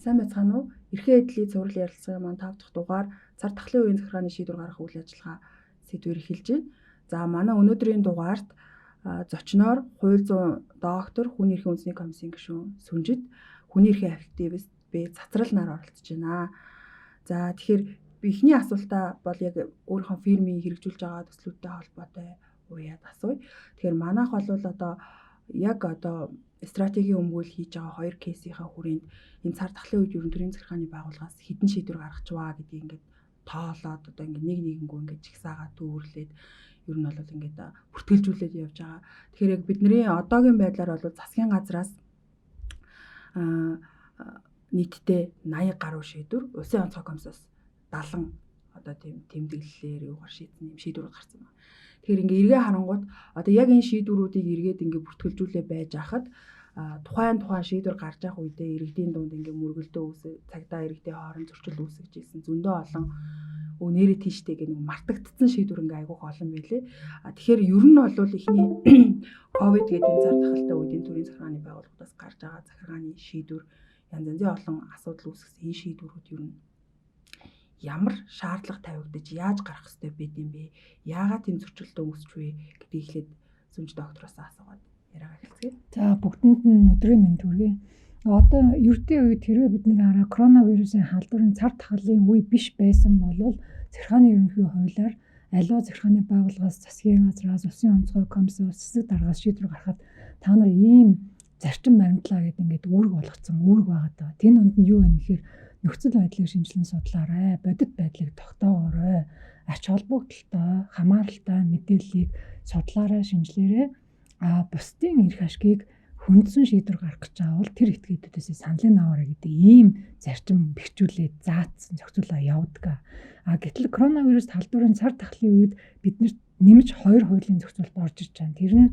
Сайн байцгаана уу? Эрхэн эдлийн цуврал ярилцлагын маань 5 дахь дугаар цар тахлын үеийн захиргааны шийдвэр гаргах үйл ажиллагаа сэдвээр эхэлж байна. За, манай өнөөдрийн дугаарт зочноор хууль зүйн доктор, хүний эрхийн үндэсний комиссийн гишүүн Сүнжид, хүний эрхийн активист Б Цацрал нар оролцож байна. За, тэгэхээр би эхний асуултаа бол яг өөрийнхөө фирмийн хэрэгжүүлж байгаа төслүүдтэй холбоотой уяад асууя. Тэгэхээр манайх бол одоо яг одоо стратегийн өмгөөл хийж байгаа хоёр case-ийнхаа хүрээнд энэ цар тахлын үед ерөн төрийн захиргааны байгууллагаас хэдэн шийдвэр гаргачваа гэдгийг ингээд тоолоод, одоо ингээд нэг нэгэнгүү ингээд жигсаагаа төвөрлээд, ер нь бол ингээд бүртгэлжүүлээд явж байгаа. Тэгэхээр яг бидний одоогийн байдлаар бол засгийн газраас нийтдээ 80 гаруй шийдвэр, улсын онцгой комиссоос 70 одоо тийм тэмдэглэлээр юугаар шийдсэн юм шийдвэр гарсан байна. Тэгэхээр ингээ эргээ харангуут одоо яг энэ шийдвэрүүдийг эргээд ингээ бүртгэлжүүлээ байж хахад тухайн тухайн шийдвэр гарч явах үедээ иргэдийн дунд ингээ мөргөлдөө үүсэх, цагдаа иргэдийн хооронд зөрчил үүсгэж ирсэн зөндөө олон нэрээ тийштэй гэх нэг мартагдсан шийдвэр ингээ айгүйх олон байлээ. А тэгэхээр ер нь бол эхний ковид гэдэг энэ цар тахалтай үед энэ төрийн захиргааны байгууллагуудаас гарч байгаа захиргааны шийдвэр, янз янзын олон асуудал үүсгэсэн энэ шийдвэрүүд ер нь ямар шаардлага тавигдаж, яаж гарах ёстой байд юм бэ? Яагаад тийм зөрчилдөө үүсч вэ гэдгийг эхлээд Сүнж доктороос асуугаад яриагаа эхэлцгээе. За, бүгдэнд нь өдрийн мэнд хүргэе. Одоо ердийн үед хэрвээ бид нэр хараа коронавирусын халдварын цар тахлын үе биш байсан бол захиргааны ерөнхий хуулиар аливаа захиргааны байгууллагаас, засгийн газраас, улсын онцгой комиссоос, засаг даргаас шийдвэр гаргахад та нар ийм зарчим баримтлаа гэдэг ингээд үүрэг болгоцсон үүрэг байгаа даа. Тэн дунд нь юу вэ гэхээр нөхцөл байдлыг шинжилэн судлаарай, бодит байдлыг тогтоогоорой, ач холбогдолтой, хамааралтай мэдээллийг судлаарай, шинжилээрэй. А бусдын эрх ашгийг хөндсөн шийдвэр гаргах гэж байгаа бол тэр этгээдүүдээс саналыг аваарай гэдэг ийм зарчим бэхжүүлээд заацсан зохицуулаа явдаг. А гэтэл коронавирус халдварын цар тахлын үед биднэрт нэмж хоёр хуулийн зохицуулалт орж ирж байна. Тэр нь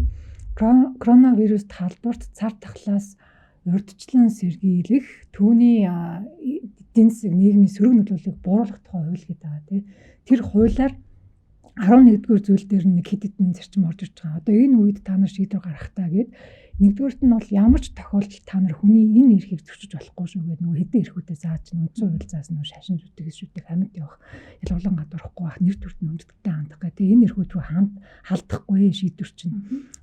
коронавирус халдварт цар тахлаас урьдчилан сэргийлэх, түүний эдийн засаг, нийгмийн сөрөг нөлөөллийг бууруулах тухай хууль гэдэг байгаа, тий. Тэр хуулиар 11-р зүйл дээр нэг хэд хэдэн зарчим орж ирж байгаа. Одоо энэ үед та нар шийдвэр гаргах таа гэд, нэгдүгээрт нь бол ямар ч тохиолдолд та нар хүний энэ эрхийг зөрчиж болохгүй шүү гэдэг нөгөө хэдэн эрхүүдээ зааж, үндсэн хууль заасан, нөгөө шашин зүтгэж шүтэх, амьд явах, ялгуулан гадуурхгүй байх, нэр төрт нь хүндэтгэлтэй хандах гэх тийм энэ эрхүүд рүү ханд халдахгүй шийдвэр чинь.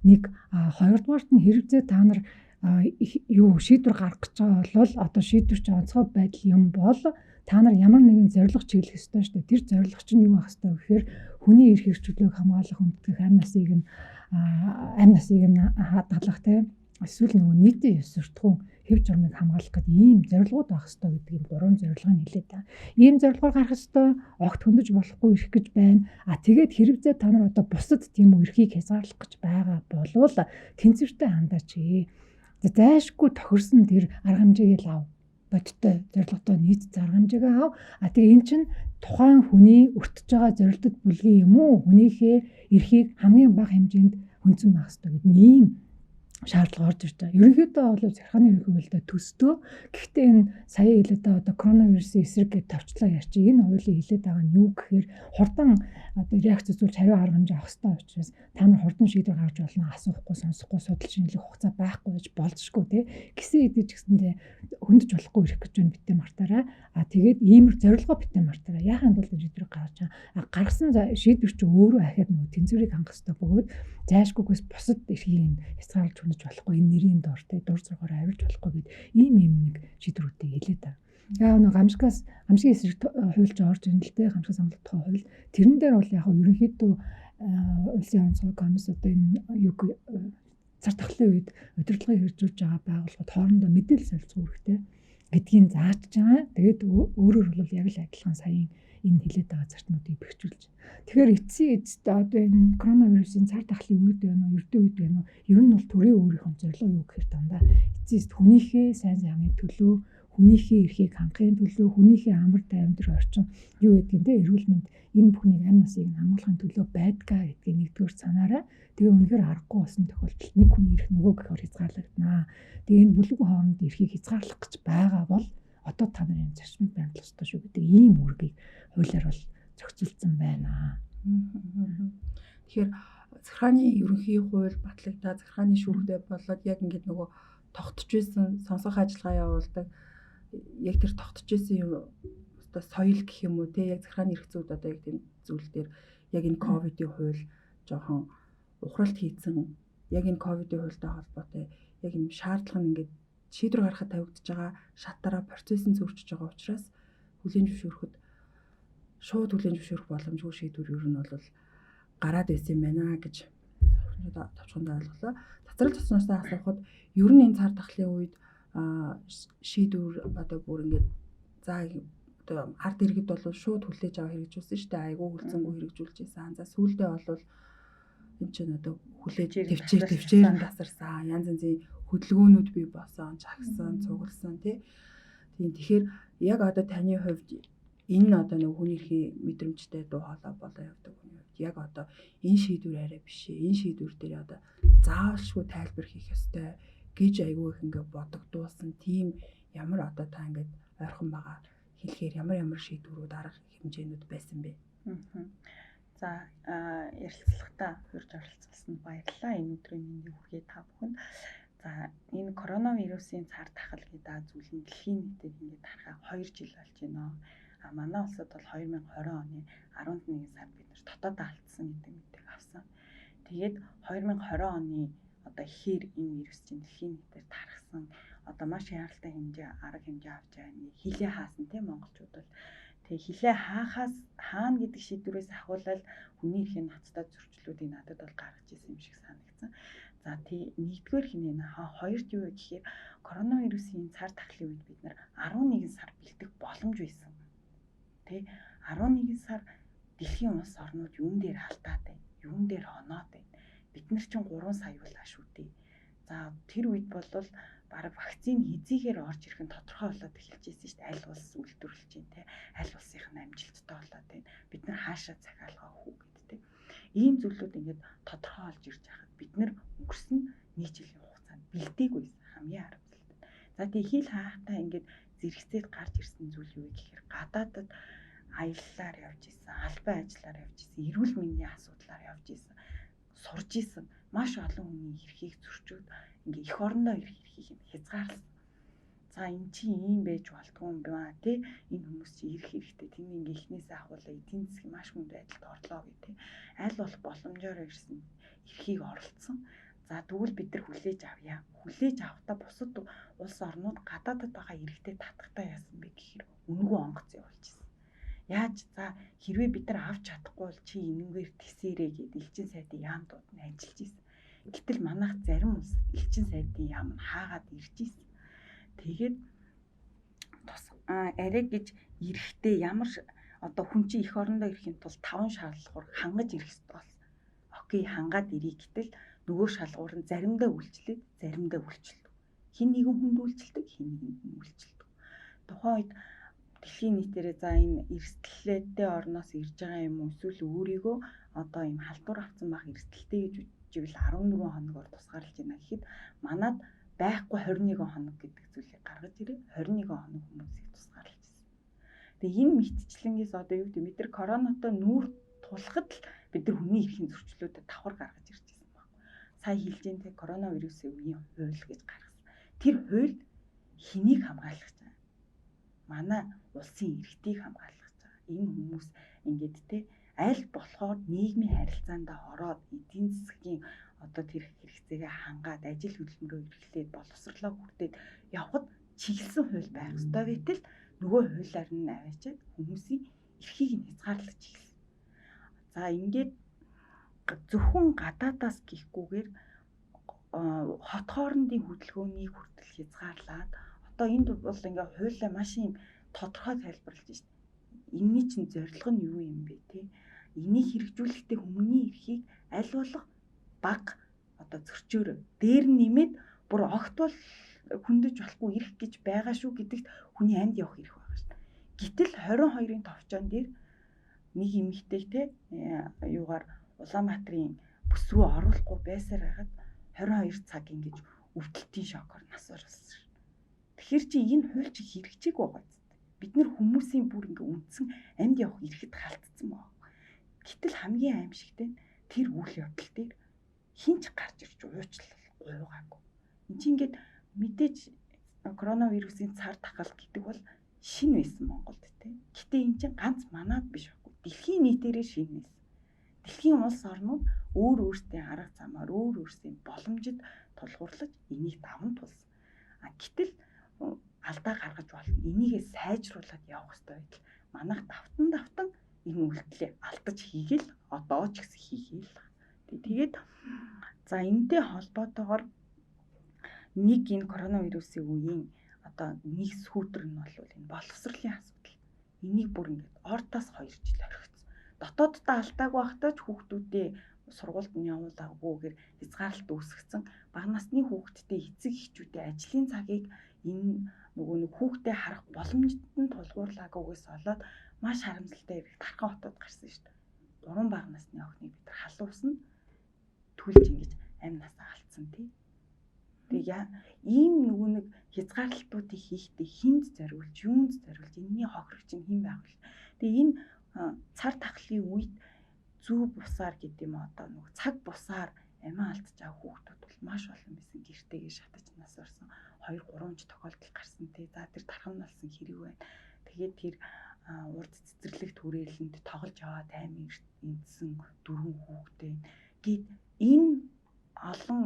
Нэг, хоёрдугаарт нь хэрэгцээ та нар юу шийдвэр гаргах гэж байгаа бол одоо шийдвэр чинь онцгой байдал юм бол та нар ямар нэгэн зорилго чиглэх ёстой шүү дээ. Тэр зорилго чинь юу байх ёстой гэхээр хүний эрх хэрэгчлөөг хамгаалах, хүндэтгэх, амь насыг нь хадгалах, тийм эсвэл нөгөө нийтийн ёс суртахуун, хэв журмыг хамгаалах гэдэг ийм зорилгууд байх ёстой гэдэг ийм гурван зорилгыг хэлээд байгаа. Ийм зорилгоор гарах ёстой, огт хөндөж болохгүй эрх гэж байна. А тэгээд хэрэгцээ та нар одоо бусад тийм үү эрхийг хязгаарлах гэж байгаа болвол тэнцвэртэй хандаач. Зайшгүй тохирсон тэр арга хэмжээг л ав, бодиттой зорилготой нийт арга хэмжээгээ ав. А тэгээ эн чинь тухайн хүний өртөж байгаа зорилтод бүлгийн юм уу? Хүнийхээ эрхийг хамгийн бага хэмжээнд хүнцэн байх ёстой гэдэг ийм шаардлага орж ирж байгаа. Ерөнхийдөө бол захиргааны ерөнхий хуультай төстөө. Гэхдээ энэ сая хэлээд байгаа одоо коронавирусын эсрэг гэж товчлоо ярьчих. Энэ хуулийн хэлээд байгаа нь юу гэхээр хурдан одоо реакц үзүүлж хариу арга хэмжээ авах ёстой учраас та нар хурдан шийдвэр гаргаж болно. Асуухгүй, сонсохгүй, судалж шинжлэх хугацаа байхгүй байж болзошгүй, тий. Гисэн хэдий ч гэсэндээ хөндөж болохгүй ирэх гэж байна, битээ мартаарай. А тэгээд иймэр зорилгоо битээ мартаарай. Яахын тулд энэ шийдвэрийг гаргаж байгаа. А гаргасан шийдвэр чинь өөрөө ахиад нөгөө тэнцвэрийг хангах ёстой бөгөөд зайлшгүйгээс бусад эрхийг хязгаарлаж хөндөж болохгүй, энэ нэрийн дор те дур зоргоор авирч болохгүй гэд ийм ийм нэг шийдвэрүүдийг хэлээд байгаа. Яг нэг гамшигаас гамшигын эсрэг хуульч орж ирнэ л дээ, гамшиг самлах тухай хууль. Тэрэн дээр бол яг ерөнхийдөө улсын онцгой комисс одоо энэ юг цар тахлын үед удирдлагыг хэрэгжүүлж байгаа байгууллагууд хоорондоо мэдээлэл солилцох үүрэгтэй гэдгийг зааж байгаа. Тэгээд өөрөөр бол яг л адилхан саяын энэ хэлээд байгаа зарчмуудыг бэхжүүлж. Тэгэхээр эцсийн эцэст одоо энэ коронавирусын цар тахлын үед байна уу, ердөө үед байна уу, ер нь бол төрийн өөрийнх нь зорилго юу гэхээр дандаа эцсийн эцэст хүнийхээ сайн сайхны төлөө, хүнийхээ эрхийг хангахын төлөө, хүнийхээ амар тайван орчин юу гэдгийг те, эрүүл мэнд, энэ бүхнийг, амь насыг нь хамгаалахын төлөө байдгаа гэдгийг нэгдүгээр санаарай. Тэгээ үнэхээр аргагүй болсон тохиолдолд нэг хүний эрх нөгөө гэхээр хязгаарлагдана. Тэгээ энэ бүлэг хооронд эрхийг хязгаарлах гэж байгаа бол одоо та нарын зарчмыг баримтлах ёстой шүү гэдэг ийм үүргийг хуулиар бол зохицуулсан байна. Тэгэхээр захиргааны ерөнхий хууль батлагдаад, захиргааны шүүхтэй болоод яг ингээд нөгөө тогтож байсан сонсох ажиллагаа явуулдаг яг тэр тогтож исэн юм одоо соёл гэх юм уу те, яг захиргааны эрх зүйд одоо яг тийм зүйл дээр яг энэ ковидын хууль жоохон ухралт хийцэн, яг энэ ковидын хуультай холбоотой яг энэ шаардлага нь ингээд шийдвэр гаргахад тавигдж байгаа шатаараа процесс нь зөрчиж байгаа учраас хүлээн зөвшөөрөхөд шууд хүлээн зөвшөөрөх боломжгүй шийдвэр ер нь бол гараад байсан юм байна гэж товчхондоо ойлголоо. Цацрал цоцноосоо асуухад ер нь энэ цар тахлын үед шийдвэр одоо бүр ингээд за одоо ард иргэд бол шууд хүлээж аваа хэрэгжүүлсэн шүү дээ. Айгуу хүлцэнгүй хэрэгжүүлж байсан. За сүүлдээ бол энэ чинь одоо хүлээж төвчээр нь тасарсан. Янз янзын хөдөлгөөнүүд бий болсон, чагсан, цугласан тий. Тийм, тэгэхээр яг одоо таны хувьд энэ одоо нэг хүний эрхийн мэдрэмжтэй дуу хоолой болоо явдаг хүний хувьд яг одоо энэ шийдвэр арай биш ээ. Энэ шийдвэр дээр одоо заавалшгүй тайлбар хийх ёстой гэж айгүй их ингээ бодогдуулсан тийм ямар одоо та ингээд ойрхон байгаа хэлэхээр ямар ямар шийдвэрүүд, арга хэмжээнүүд байсан бэ? За, ярилцлагатаа урьж оролцуулсанд баярлалаа. Энэ өдрийн мэндийг хүргэе та бүхэнд. За, энэ коронавирусын цар тахал гэдэг зүйл нь дэлхийн нийтээр ингээд тархаа 2 жил болж байна. А манай улсад бол 2020 оны 11 сард бид нар дотоод алдсан гэдэг мэдээг авсан. Тэгээд 2020 оны одоо ихээр энэ вирус чинь дэлхийн нийтээр тархсан. Одоо маш яаралтай хэмжээ, арга хэмжээ авч байгаа нэг хилээ хаасан тийм монголчууд бол тэгээ хилээ хаахаас хаана гэдэг шийдвэрээс ахуулаад хүний эрхийн ноцтой зөрчлүүдийг надад бол гаргаж ирсэн юм шиг санагдсан. За тий, нэгдүгээр хинэ нэ, хоёрт юу вэ гэхээр коронавирусын цар тахлын үед бид нар 11 сар бэлдэх боломж байсан. Тэ, 11 сар дэлхийн улс орнууд юун дээр алдаад байна? Юун дээр хоноод байна? Бид нар чинь 3 сая улаа шүү дээ. За тэр үед бол бараг вакцин хэзээгээр орж ирэх нь тодорхой болоод эхэлж ирсэн шүү дээ. Аль улс үйлдвэрлэж байна те. Аль улсынх нь амжилттай болоод байна. Бид нар хаашаа захиалгаа өгөх үү гэдэг те. Ийм зүйлүүд ингээд тодорхой болж ирж байхад бид нар өнгөрсөн нэг жилийн хугацаанд бэлдээгүй хамгийн харамсалтай. За тэгээ хил хаахтаа ингээд зэрэгцээд гарч ирсэн зүйл юу вэ гэхээр гадаадад аяллаар явж исэн, албан ажиллаар явж исэн, эрүүл мэндийн асуудлаар явж исэн, сурж исэн маш олон хүний эрхийг зөрчөөд ингээ эх орондоо ирэх эрхийг нь хязгаарласан. За эн чинь ийм байж болдгоо юм байна те, энэ хүмүүс чи ирэх хэрэгтэй, тэний ингээ эхнээсээ ахуулаа эдийн засгийн маш хүнд байдалд орлоо гэх те, аль болох боломжоор ирсэн эрхийг оролцсон. За тэгвэл бид нар хүлээж авъя. Хүлээж авахдаа бусад улс орнууд гадаадад байгаа эрхтэй татахтаа яасан бэ гэхээр үнэгүй онгоц явуулчихсан. Яаж за хэрвээ бид нар авч чадахгүй бол чи энэнгээр тэсээрээ гэд элчин сайдын яамдууд нь ажиллаж исэн. Гэтэл манайх зарим улсад элчин сайдын яам нь хаагаад ирж исэн. Тэгээд тус арай гэж эрэхтэй ямар одоо хүн чинь эх орондоо ирэхин тулд 5 шалгуур хангаж ирэх ёстой болсон. Окей, хангаад ирье гэтэл нөгөө шалгуур нь заримдаа үйлчлээд, заримдаа үйлчлдэг. Хин нэгэн хүнд үйлчлдэг, хин нэгэнд нь үйлчлдэг. Тухайн үед дэлхийн нийтээрээ за энэ эрсдэлтэй орноос ирж байгаа юм уу эсвэл өөрийгөө одоо ийм халдвар авсан байх эрсдэлтэй гэж үзвэл 14 хоногор тусгаарлаж байна гэхэд манад байхгүй 21 хоног гэдэг зүйлийг гаргаж ирээ 21 хоног хүмүүсийг тусгаарлаж ирсэн. Тэгээ энэ мэтчлэнгээс одоо юу гэдэг бид нар коронатой нүүр тулахад л бид нар хүний эрхийн зөрчлүүдэд давхар гаргаж ирж байсан баг. Сая хэлж जैन тэ коронавирусын үеийн хууль гэж гаргасан. Тэр хууль хэнийг хамгаалах гэж байгаа? Манай улсын иргэдийг хамгаалах гэж байгаа. Энэ хүмүүс ингээд те аль болохоор нийгмийн харилцаанд ороод эдийн засгийн одоо тэр хэрэгцээгээ хангаад ажил хөдөлмөрөө эрхлээд боловсрлоо хүртээд явхад чиглэсэн хууль байх ёстой байтал нөгөө хуулиар нь аваачаад хүмүүсийн эрхийг нь хязгаарлаж эхэлсэн. За ингээд зөвхөн гадаадаас гихгүүгээр хот хоорондын хөдөлгөөнийг хүртэл хязгаарлаад одоо энд бол ингээ хуулиа маш юм тодорхой тайлбарлаж шít. Энийний чинь зорилго нь юу юм бэ те? Энийг хэрэгжүүлэхдээ хүмүүний эрхийг аль болох бага одоо зөрчөөр дээр нь нэмээд бүр огт бол хөндөж болохгүй эрх гэж байгаа шүү гэдэгт хүний амьд явах эрх байгаа шүү дээ. Гэтэл 22-ын товчоон дээр нэг эмэгтэй те юугаар Улаанбаатарын бүс рүү оруулахгүй байсаар байгаад 22 цаг ингэж өвдөлтийн шокоор нас оруулсан шүү. Тэгэхээр чи энэ хууль чи хэрэгжээгүй байгаа зү. Бид нар хүмүүсийн бүр ингээ үндсэн амьд явах эрхэд халтцсан байгаа. Гэтэл хамгийн аимшигтай нь тэр үйл явдал дээр хин ч гарч ирж уучлал гуйгаагүй. Энд чи ингээд мэдээж коронавирусын цар тахал гэдэг бол шинэ байсан Монголд тий. Гэтэ энэ чинь ганц манад биш байхгүй. Дэлхийн нийтээрээ шинэ байсан. Дэлхийн улс орнууд өөр өөрсдийн арга замаар өөр өөрсдийн боломжид тулгуурлаж энийг даван тулсан. А гэтэл алдаа гаргаж болно. Энийгээ сайжруулад явах хэрэгтэй байтал манайх давтан давтан энэ үйлдэлээ алдаж хийгээл одоо ч гэсэн хийгээл. Тэгээд за энэтэй холбоотойгоор нэг энэ коронавирусын үеийн одоо нэг сүүдэр нь бол энэ боловсролын асуудал. Энийг бүр ингээд ортоос 2 жил орхицсан. Дотооддоо алдаагүй байхдаа ч хүүхдүүдээ сургуульд нь явуулаагүйгээр хязгаарлалт үүсгэсэн. Бага насны хүүхдтэй эцэг эхчүүдээ ажлын цагийг энэ нөгөө нэг хүүхдээ харах боломжид нь тулгуурлаагүйгээс болоод маш харамсалтай хэрэг Тархан хотод гарсан шүү дээ. 3 бага насны охиныг бид нар халуусна түлж ингэж амь насаа алдсан тий. Тэгээ ийм нөгөө нэг хязгаарлалтуудыг хийхдээ хүнд зориулж, юунд зориулж, энэний хохирогч нь хэн байх вэ? Тэгээ энэ цар тахлын үед зүү бусаар гэдэг юм одоо нөгөө цаг бусаар амиа алдаж байгаа хүүхдүүд бол маш олон байсан. Гэртээгээ шатаж нас орсон 2 3 ч тохиолдол гарсан тий. За тэр тархан болсон хэрэг байна. Тэгээд тэр урд цэцэрлэг түрээлэнд тоглож яваад аймын эндсэн 4 хүүхдээ гээд энэ олон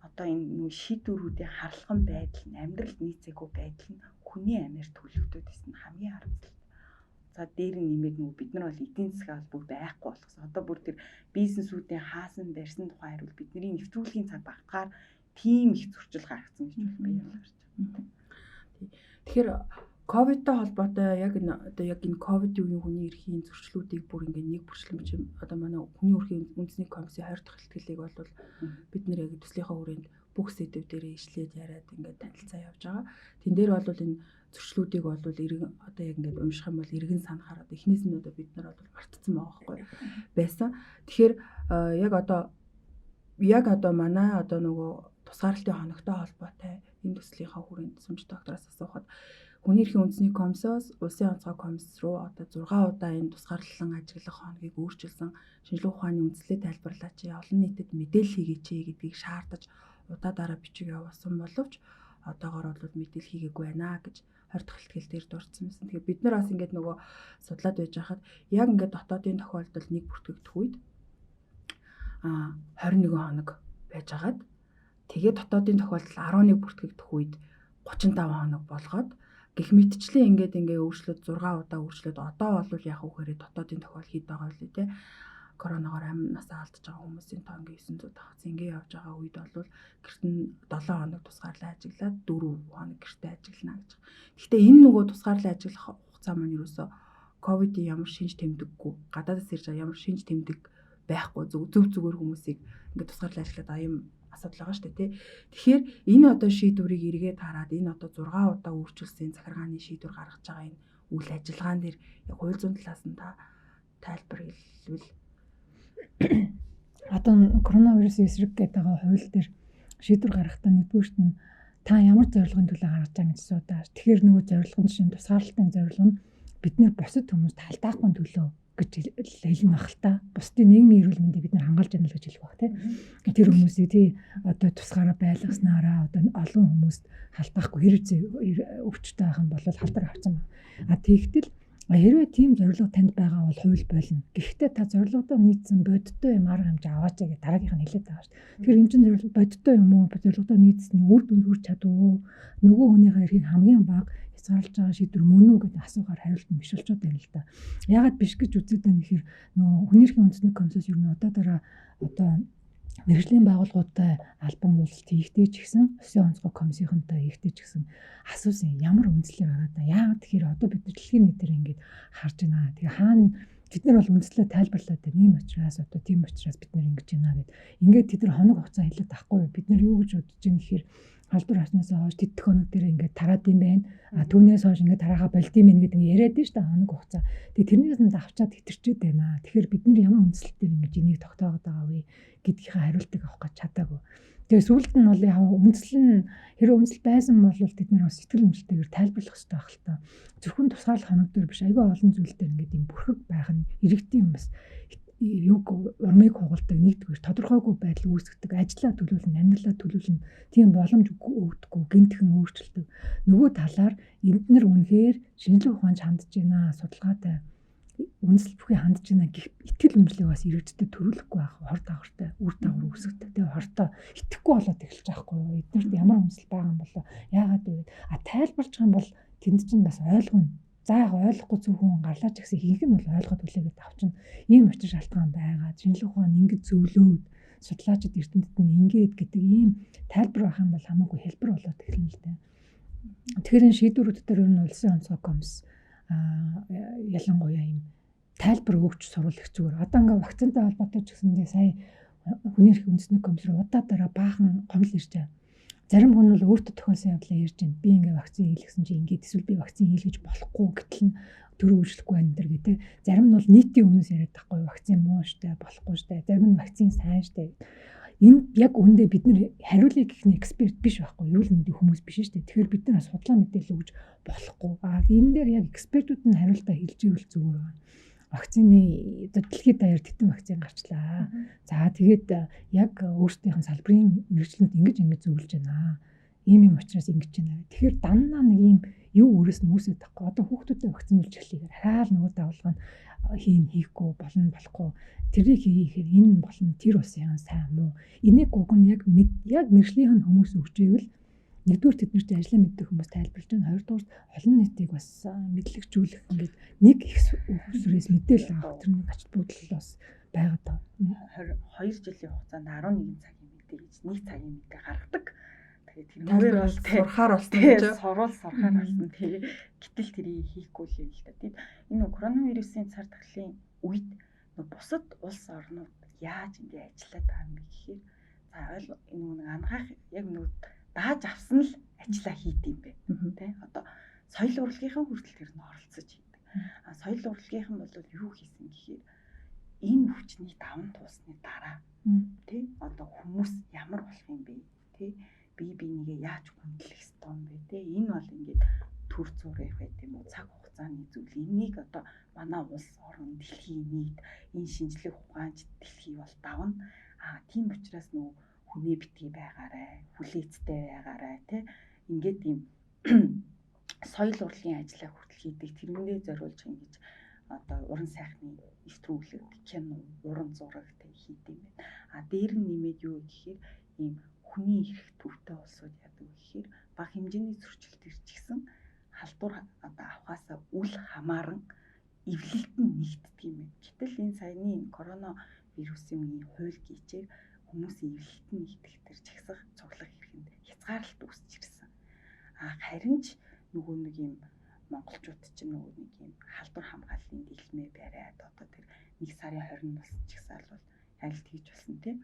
одоо энэ нүү шийдвэрүүдийн харалхан байдал нь амьдралд нийцээгүй байдал нь хүний амиар төлөгдөд байсан хамгийн харамсалтай. За дээр нь нэмээд нөгөө бид нар бол эдийн засгаа бол бүр байхгүй болгосон. Одоо бүр тэр бизнесүүдийн хаасан барьсан тухай хариул бидний нэвтрүүлгийн цаг багтгаар тийм их зөрчил гаргацсан гэж би ялгарч байна. Тэгэхээр ковидтой холбоотой яг энэ одоо яг энэ ковидын үеийн хүний эрхийн зөрчлүүдийг бүр ингээд нэг бүрчлэн бичим одоо манай хүний эрхийн үндэсний комиссийн 20 дахь илтгэлийг бол бид нэр яг төслийнхаа хүрээнд бүх сэдв дээрээ ишлээд яриад ингээд танилцаа явж байгаа. Тэн дээр бол энэ зөрчлүүдийг бол эргэн одоо яг ингээд унших юм бол эргэн санахаар одоо эхнээс нь одоо бид нар бол мартцсан байгаа байхгүй байсан. Тэгэхээр яг одоо манай одоо нөгөө тусгаарлалтын хоногтой холбоотой энэ төслийнхаа хүрээнд сүмж доктороос асуухад хүний эрхийн үндэсний комиссоос улсын онцгой комисс руу одоо 6 удаа энэ тусгаарлан ажиглах хоногийг өөрчилсөн шинжилгээ ухааны үндслээ тайлбарлаач, олон нийтэд мэдээлэл хийгээч гэдгийг шаардаж удаа дараа бичиг явуулсан боловч одоогор бол мэдээлэл хийгээгүй байна гэж 20 дахь илтгэл дээр дурдсан байсан. Тэгэхээр бид нар бас ингээд нөгөө судлаад байж хахад яг ингээд дотоодын тохиолдол нэг бүртгэгдэх үед 21 хоног байжгаад тэгээд дотоодын тохиолдол 11 бүртгэгдэх үед 35 хоног болгоод гэх мэтчлэн ингээд ингээ өөрчлөөд 6 удаа өөрчлөөд одоо бол яг үхээр дотоодын тохиол хэд байгаа вэ те коронавигоор амь насаа алдаж байгаа хүмүүсийн тоо ингээ 900 тавцсан ингээ явж байгаа үед бол гэрт нь 7 хоног тусгаарлан ажиглаад 4 хоног гэртээ ажиглана гэж. Гэхдээ энэ нөгөө тусгаарлан ажиглах хугацаа маань юусоо ковидын ямар шинж тэмдэггүй гадаадас ирж байгаа ямар шинж тэмдэг байхгүй зөв зүгээр хүмүүсийг ингээ тусгаарлан ажиглаад байгаа юм асуудал байгаа шүү дээ тий. Тэгэхээр энэ одоо шийдвэрийг эргээд хараад энэ одоо 6 удаа өөрчилсөн захиргааны шийдвэр гаргаж байгаа энэ үйл ажиллагаан дээр яг хууль зүйн талаас нь та тайлбар хэлвэл одоо коронавирусын эсрэг гэдэг байгаа хууль дээр шийдвэр гаргахдаа нэгдүгüрт нь та ямар зорилгын төлөө гаргаж байгаа гэж асуудаа. Тэгэхээр нөгөө зорилго нь жишээ нь тусгаарлалтын зорилго нь бид нэр бусад хүмүүст халдаахгүй төлөө гэж хэлнэ баг л та. Бусдын нийгмийн эрүүл мэндийг бид нар хамгаалж байна л гэж хэлэх баг тий. Тэр хүмүүсийг тий одоо тусгаараа байлгаснараа одоо олон хүмүүст халдаахгүй хэрэг өвчтэй байх юм бол халдар авсан байна. А тэгтэл хэрвээ тийм зорилго танд байгаа бол хууль болно. Гэхдээ та зорилгодоо нийцсэн бодиттой юм арга хэмжээ аваач гэж дараагийнх нь хэлээд байгаа шүү дээ. Тэгэхээр энэ чинь зорилго бодиттой юм уу? Зорилгодоо нийцсэн үр дүнд хүрч чадав уу? Нөгөө хүнийхээ эрхийг хамгийн бага хязгаарлаж байгаа шийдвэр мөн үү гэдэг асуухаар хариулт нь биш болчиход байна л да. Яагаад биш гэж үзээд байна гэхээр нөгөө хүний эрхийн үндэсний комиссоос ер нь удаа дараа одоо мэргэжлийн байгууллагуудтай албан уулзалт хийхдээ ч гэсэн улсын онцгой комиссийнхантай хийхдээ ч гэсэн асуусан ямар үндслээр гараад байна. Яагаад тэгэхээр одоо бид нар дэлхийн нийтээр ингээд харж байна. Тэгээ хаана бид нар бол үндслээ тайлбарлаад байна. Ийм учраас одоо тийм учраас бид нар ингэж байна гэд. Ингээд тэд нар хоног хугацаа хэлээд байхгүй. Бид нар юу гэж бодож байгаа гэхээр халдвар харснаас хойш тэдх хоног дээр ингээд тараад юм байна. А түүнээс хойш ингээд тараахаа болд юм байна гэдэг ингээд яриад нь шүү дээ хоног хугацаа. Тэгээ тэрнээс нь давчаад хэтэрчээд байна. Тэгэхээр бид нар ямар үндслэл дээр ингэж энийг тогтоогод байгаа вэ гэдгийнхээ хариултыг авах гэж чадаагүй. Тэгээ сүүлд нь бол яг үндсэл нь хэрвээ үндсэл байсан бол тэд нар бас сэтгэл хөдлөлтөөр тайлбарлах хэрэгтэй байх л та. Зөвхөн тусгаарлах хоног дээр биш айгүй олон зүйл дээр ингээд юм бүрхэг байх нь иргэдийн юм бас Юг урмыг хугалдаг, нэгдүгээр тодорхойгүй байдал үүсгэдэг, ажлаа төлөвлөн, амьдралаа төлөвлөн, тийм боломж өгдөггүй, гинтхэн өөрчилдөг. Нөгөө талаар эднэр үнэхээр шинжлэх ухаанд хандж байна, судалгаатай үндэслэл бүхий хандж байна гэх итгэл үнэмшлийг бас иргэдтэй төрүүлэхгүй байх хор дагавартай үр дагавар үүсгдэг. Тэгээ хортой итгэхгүй болоод эхэлж байгаа хгүй юу? Эднэрт ямар үндэслэл байгаа юм болоо? Яагаад вэ? А тайлбарлаж байгаа юм бол тэнд чинь бас ойлгоно. За яг ойлгохгүй зөвхөн гарлаа ч гэсэн ихэнх нь бол ойлгоод хүлээгээд авчна. Ийм учир шалтгаан байгаа. Шинжлэх ухаан ингэж зөвлөөд судлаачид эрдэмтэд нь ингээд гэдэг ийм тайлбар байх юм бол хамаагүй хэлбэр болоод эхэлнэ л дээ. Тэгэхээр энэ шийдвэрүүд дээр ер нь улсын онцгой комисс ялангуяа ийм тайлбар өгч сурвал их зүгээр. Одоо ингээ вакцинтай холбоотой ч гэсэндээ сая хүний эрх үндэсний комисс руу удаа дараа баахан гомдол ирж байгаа. Зарим хүн бол өөртөө тохиолсон явдлаа ярьж байна. Би ингээ вакцин хийлгэсэн чи ингээд эсвэл би вакцин хийлгэж болохгүй гэтэл нь төрөө үйлчлэхгүй байна энэ гэдэг. Зарим нь бол нийтийн өмнөөс яриад байхгүй вакцин муу штэ, болохгүй штэ. Зарим нь вакцин сайн штэ. Энэ яг үүндээ бид нэр хариулъя гэх нь эксперт биш байхгүй, эрүүл мэндийн хүмүүс биш шүү дээ. Тэгэхээр бид нар судлаа мэдээлэл өгж болохгүй. А энэ дээр яг экспертүүд нь хариултаа хэлж ивэл зүгээр байна. Вакцины одоо дэлхийд даяар тэтэн вакцин гарчлаа. За тэгээд яг өөрсдийнх нь салбарын мэргэжлүүд ингэж ингэж зөвлөж байна. Ийм юм учраас ингэж байна. Тэгэхээр даннаа нэг ийм юу өөрөөс нь үүсээд тахгүй. Одоо хүүхдүүдэд вакцинуулж эхлэхээр дахиад нөгөө давлгаа нь хийн хийхгүй болно болохгүй тэрийг хийхээр энэ болно тэр улсын сайн муу. Энийг уг нь яг яг мэргэжлийн хүмүүс өгч ивэл нэгдүгээр тэд нар чинь ажлаа мэддэг хүмүүс тайлбарлаж байна. Хоёрдугаар олон нийтийг бас мэдлэгжүүлэх ингээд нэг их сүрээс мэдээлэл авах тэр нэг ач холбогдол бас байгаад байна. 22 жилийн хугацаанд 11 цагийн мэдээ гэж нэг цагийн мэдээ гаргадаг. Тэгээд тэрнгээр бол сурахаар болсон гэж сурвал сурахаар болсон. Тэгээ гэтэл тэрийг хийхгүй л юм л та. Тэгээд энэ коронавирусын цар тахлын үед бусад улс орнууд яаж ингэ ажиллаад байгаа юм бэ гэхээр за ойл нэг ангаах яг нөгөө дааж авсан л ажиллаа хийд юм бэ. Тэ одоо соёл урлагийнхан хүртэл тэр нь оролцож хийдэг. А соёл урлагийнхан бол юу хийсэн гэхээр энэ хүчний даван туулсны дараа тэ одоо хүмүүс ямар болох юм бэ? Тэ бие бинийгээ яаж хүндлэх ёстой юм бэ? Тэ энэ бол ингээд төр зураг байт юм уу? Цаг хугацааны зүйл. Энийг одоо манай улс орон дэлхийн нийт энэ шинжлэх ухаанч дэлхий бол давна. А тийм учраас нөгөө хүнээ битгий байгаарай, хүлээцтэй байгаарай тэ ингээд ийм соёл урлагийн ажлаа хүртэл хийдэг. Тэрэндээ зориулж ингэж одоо уран сайхны нэвтрүүлэг, кино, уран зураг тэг хийдэг юм байна. А дээр нь нэмээд юу гэхээр ийм хүний эрх төвтэй улсууд яадаг вэ гэхээр бага хэмжээний зөрчилд ирчихсэн халдвар одоо авахаасаа үл хамааран эвлэлт нь нэгддэг юм байна. Гэтэл энэ саяны энэ корона вирусын үеийн хууль гийчээр хүмүүсийн эвлэлт нь нэгдэх төр жагсах цуглах эрхэнд хязгаарлалт үүсч ирсэн. А харин ч нөгөө нэг юм монголчууд чинь нөгөө нэг юм халдвар хамгааллын дэглэмээ бариад одоо тэр 1 сарын 20-нд болсон ч гэсэн бол аль тэгж болсон тийм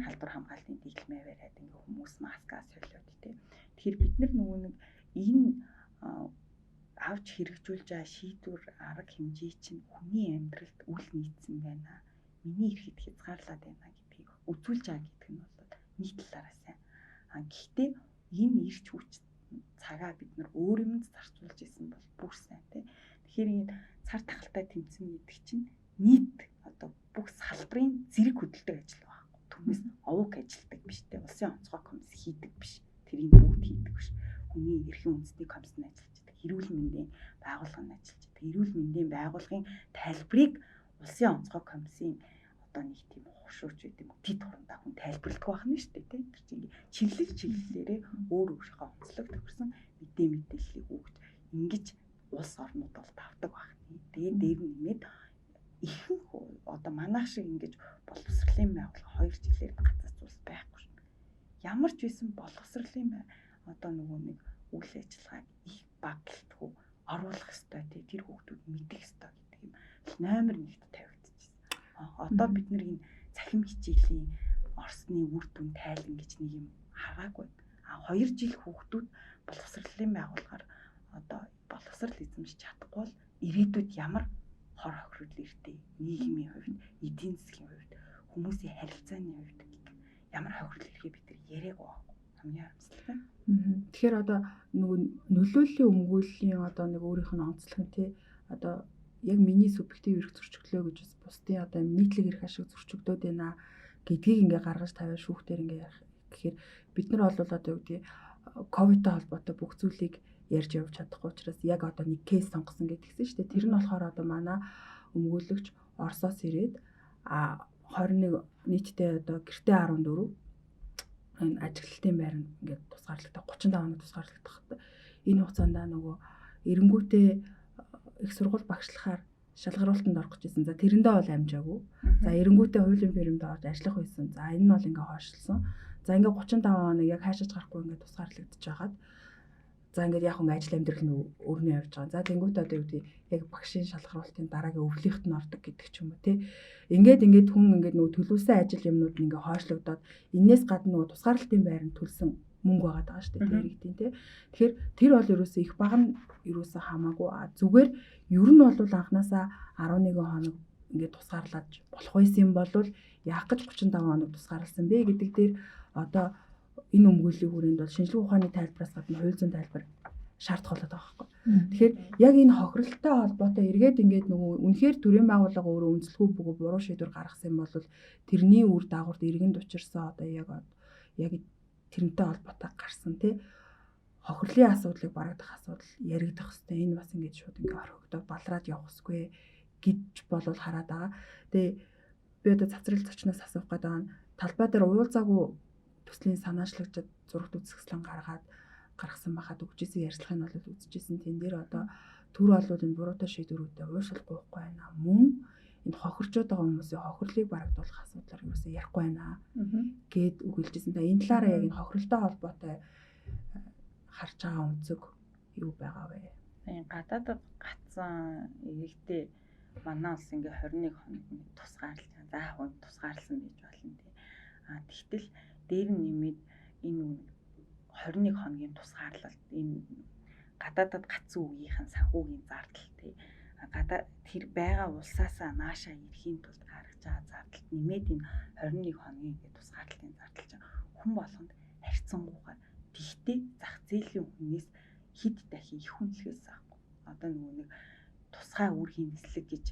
халдвар хамгааллын дэглэмээ бариад ингээ хүмүүс маскаа солиод тийм. Тэгэхээр бид нар нөгөө нэг энэ авч хэрэгжүүлж байгаа шийдвэр арга хэмжээ чинь хүний амьдралд үл нийцсэн байна. Миний эрхэд хязгаарлаад байна гэдгийг үзүүлж байгаа гэдэг нь бол нэг талаараа сайн. А гэхдээ энэ ирч хүч цагаа бид нар өөр юмд зарцуулж исэн бол бүр сайн тий. Тэгэхээр энэ цар тахалтай тэмцэн гэдэг чинь нийт одоо бүх салбарын зэрэг хөдөлдөг ажил байхгүй. Түүнээс овог ажилтдаг биш тий. Улсын онцгой комисс хийдэг биш. Тэрийг бүгд хийдэг биш. Хүний эрхийн үндэсний комисс нь ажиллаж байдаг. Эрүүл мэндийн байгууллага нь ажиллаж байдаг. Эрүүл мэндийн байгууллагын тайлбарыг улсын онцгой комиссийн одоо нэг тийм хушууч байт юм уу? Тэд хурандаа хүн тайлбарладаг байх нь шүү дээ тий. Тэр чинь ингээ чиглэл чиглэлээрээ өөр өөрийнхөө онцлог тохирсон мэдээ мэдээллийг өгч ингэж улс орнууд бол давдаг байх. Тэгээд дээр нь нэмээд ихэнх одоо манайх шиг ингэж боловсролын байгууллага 2 жилээр гацаац улс байхгүй шин. Ямар ч байсан боловсролын одоо нөгөө нэг үйл ажиллагааг их баг гэлтгүү оруулах ёстой тий тэр хүүхдүүд мэдэх ёстой гэдэг юм номер 1-т тавигдчихсан. Одоо бид нар энэ цахим хичээлийн Оросны үр дүн тайлан гэж нэг юм хараагүй. А 2 жил хүүхдүүд боловсролын байгууллагаар одоо боловсрал эзэмшиж чадахгүй бол ирээдүйд ямар хор хохирол ирдээ. Нийгмийн хувьд, эдийн засгийн хувьд, хүмүүсийн харилцааны хувьд ямар хохирол ирэхээ бид нар яриаг байхгүй. Хамгийн харамсалтай. Тэгэхээр одоо нөгөө нөлөөллийн өмгөөллийн одоо нэг өөрийнх нь онцлог нь тий одоо яг миний субъектив эрх зөрчиглөө гэж бас бусдын одоо нийтлэг эрх ашиг зөрчигдөөд байна гэдгийг ингээ гаргаж тавиад шүүхтэр ингээ ярих гэхээр бид нар бол одоо юу гэдэг ковидтой холбоотой бүх зүйлийг ярьж явж чадахгүй учраас яг одоо нэг кейс сонгосон гэдгийгсэн шүү дээ. Тэр нь болохоор одоо манай өмгөөлөгч Оросоос ирээд 21 нийтдээ одоо гэртээ 14 энэ ажиглалтын байранд ингээд тусгаарлагдах 35 хоног тусгаарлагдах. Энэ хугацаанд нөгөө эренгүүтээ их сургууль багшлахаар шалгаруултанд орох гэж байсан. За тэрэндээ бол амжаагүй. За эренгүүтээ хуулийн фирмд орж ажиллах байсан. За энэ нь бол ингээ хойшлсон. За ингээ 35 хоног яг хаашаач гарахгүй ингээ тусгаарлагдчихж хагаад за ингээд яг ингээ ажил амьдрал нь өрнө явж байгаа. За тэнгуүтээ одоо юу гэдэг яг багшийн шалгаруултын дараагийн өвлийнхт нь ордог гэдэг ч юм уу те. Ингээд хүн ингээд нөгөө төлөвлөсөн ажил юмнууд нь ингээ хойшлогдоод энээс гадна нөгөө тусгаарлалтын байранд төлсөн мөнгө байгаа даа шүү дээ тэр те. Тэгэхээр тэр бол ерөөсөө их бага нь ерөөсөө хамаагүй. Зүгээр ер нь бол анханасаа 11 хоног ингээд тусгаарлаж болох байсан юм бол яах гэж 35 хоног тусгаарласан бэ гэдэг дээр одоо энэ өмгөөллийн хүрээнд бол шинжлэх ухааны тайлбараас гадна хууль зүйн тайлбар шаардах болоод байгаа байхгүй. Тэгэхээр яг энэ хохиролтой холбоотой эргээд ингээд нөгөө үнэхээр төрийн байгууллага өөрөө үнэлэхгүй бөгөөд буруу шийдвэр гаргасан юм бол тэрний үр дагаварт иргэнд учирсан одоо яг тэрнтэй холбоотой гарсан тий хохирлын асуудлыг барагдах асуудал яригдах хэвээр энэ бас ингээд шууд ингээд орхигдоод балраад явах хэсгүй гэж болвол хараад байгаа. Тэгээ би одоо цацрал зочноос асуух гэдэг нь талбай дээр уулзаагүй төслийн санаачлагчид зурагт үзэсгэлэн гаргаад гаргасан байхад өгчээсэн ярьцлагыг нь бол үзчихсэн. Тэн дээр одоо төр олвол энэ буруутай шийдвэрүүдэд уушлах гуйхгүй байна. Мөн энэ хохирчод байгаа хүмүүсийн хохирлыг барагдуулах асуудлаар юусаа ярихгүй байна гэд үгэлжсэн. Та энэ талаараа яг энэ хохиролтой холбоотой харж байгаа өнцөг юу байгаа вэ? Энэ гадаадд гацсан иргэдээ манай улс ингээ 21 хоног тусгаарлаж байгаа. За яг нь тусгаарлсан байж болно тий. А тэгтэл дээр нь нэмээд энэ 21 хоногийн тусгаарлалт энэ гадаадад гацсан үеийнхэн санхүүгийн зардал тий. Гадаа тэр байгаа улсаасаа наашаа ирэхийн тулд гаргаж байгаа зардалт нэмээд энэ 21 хоногийн ингээ тусгаарлалтын зардал чинь хүн болгонд харьцангуйгаар тэгтээ зах зээлийн хүнээс хэд дахин их хүнлэхээс аахгүй. Одоо нөгөө нэг тусгай үүргийн нислэг гэж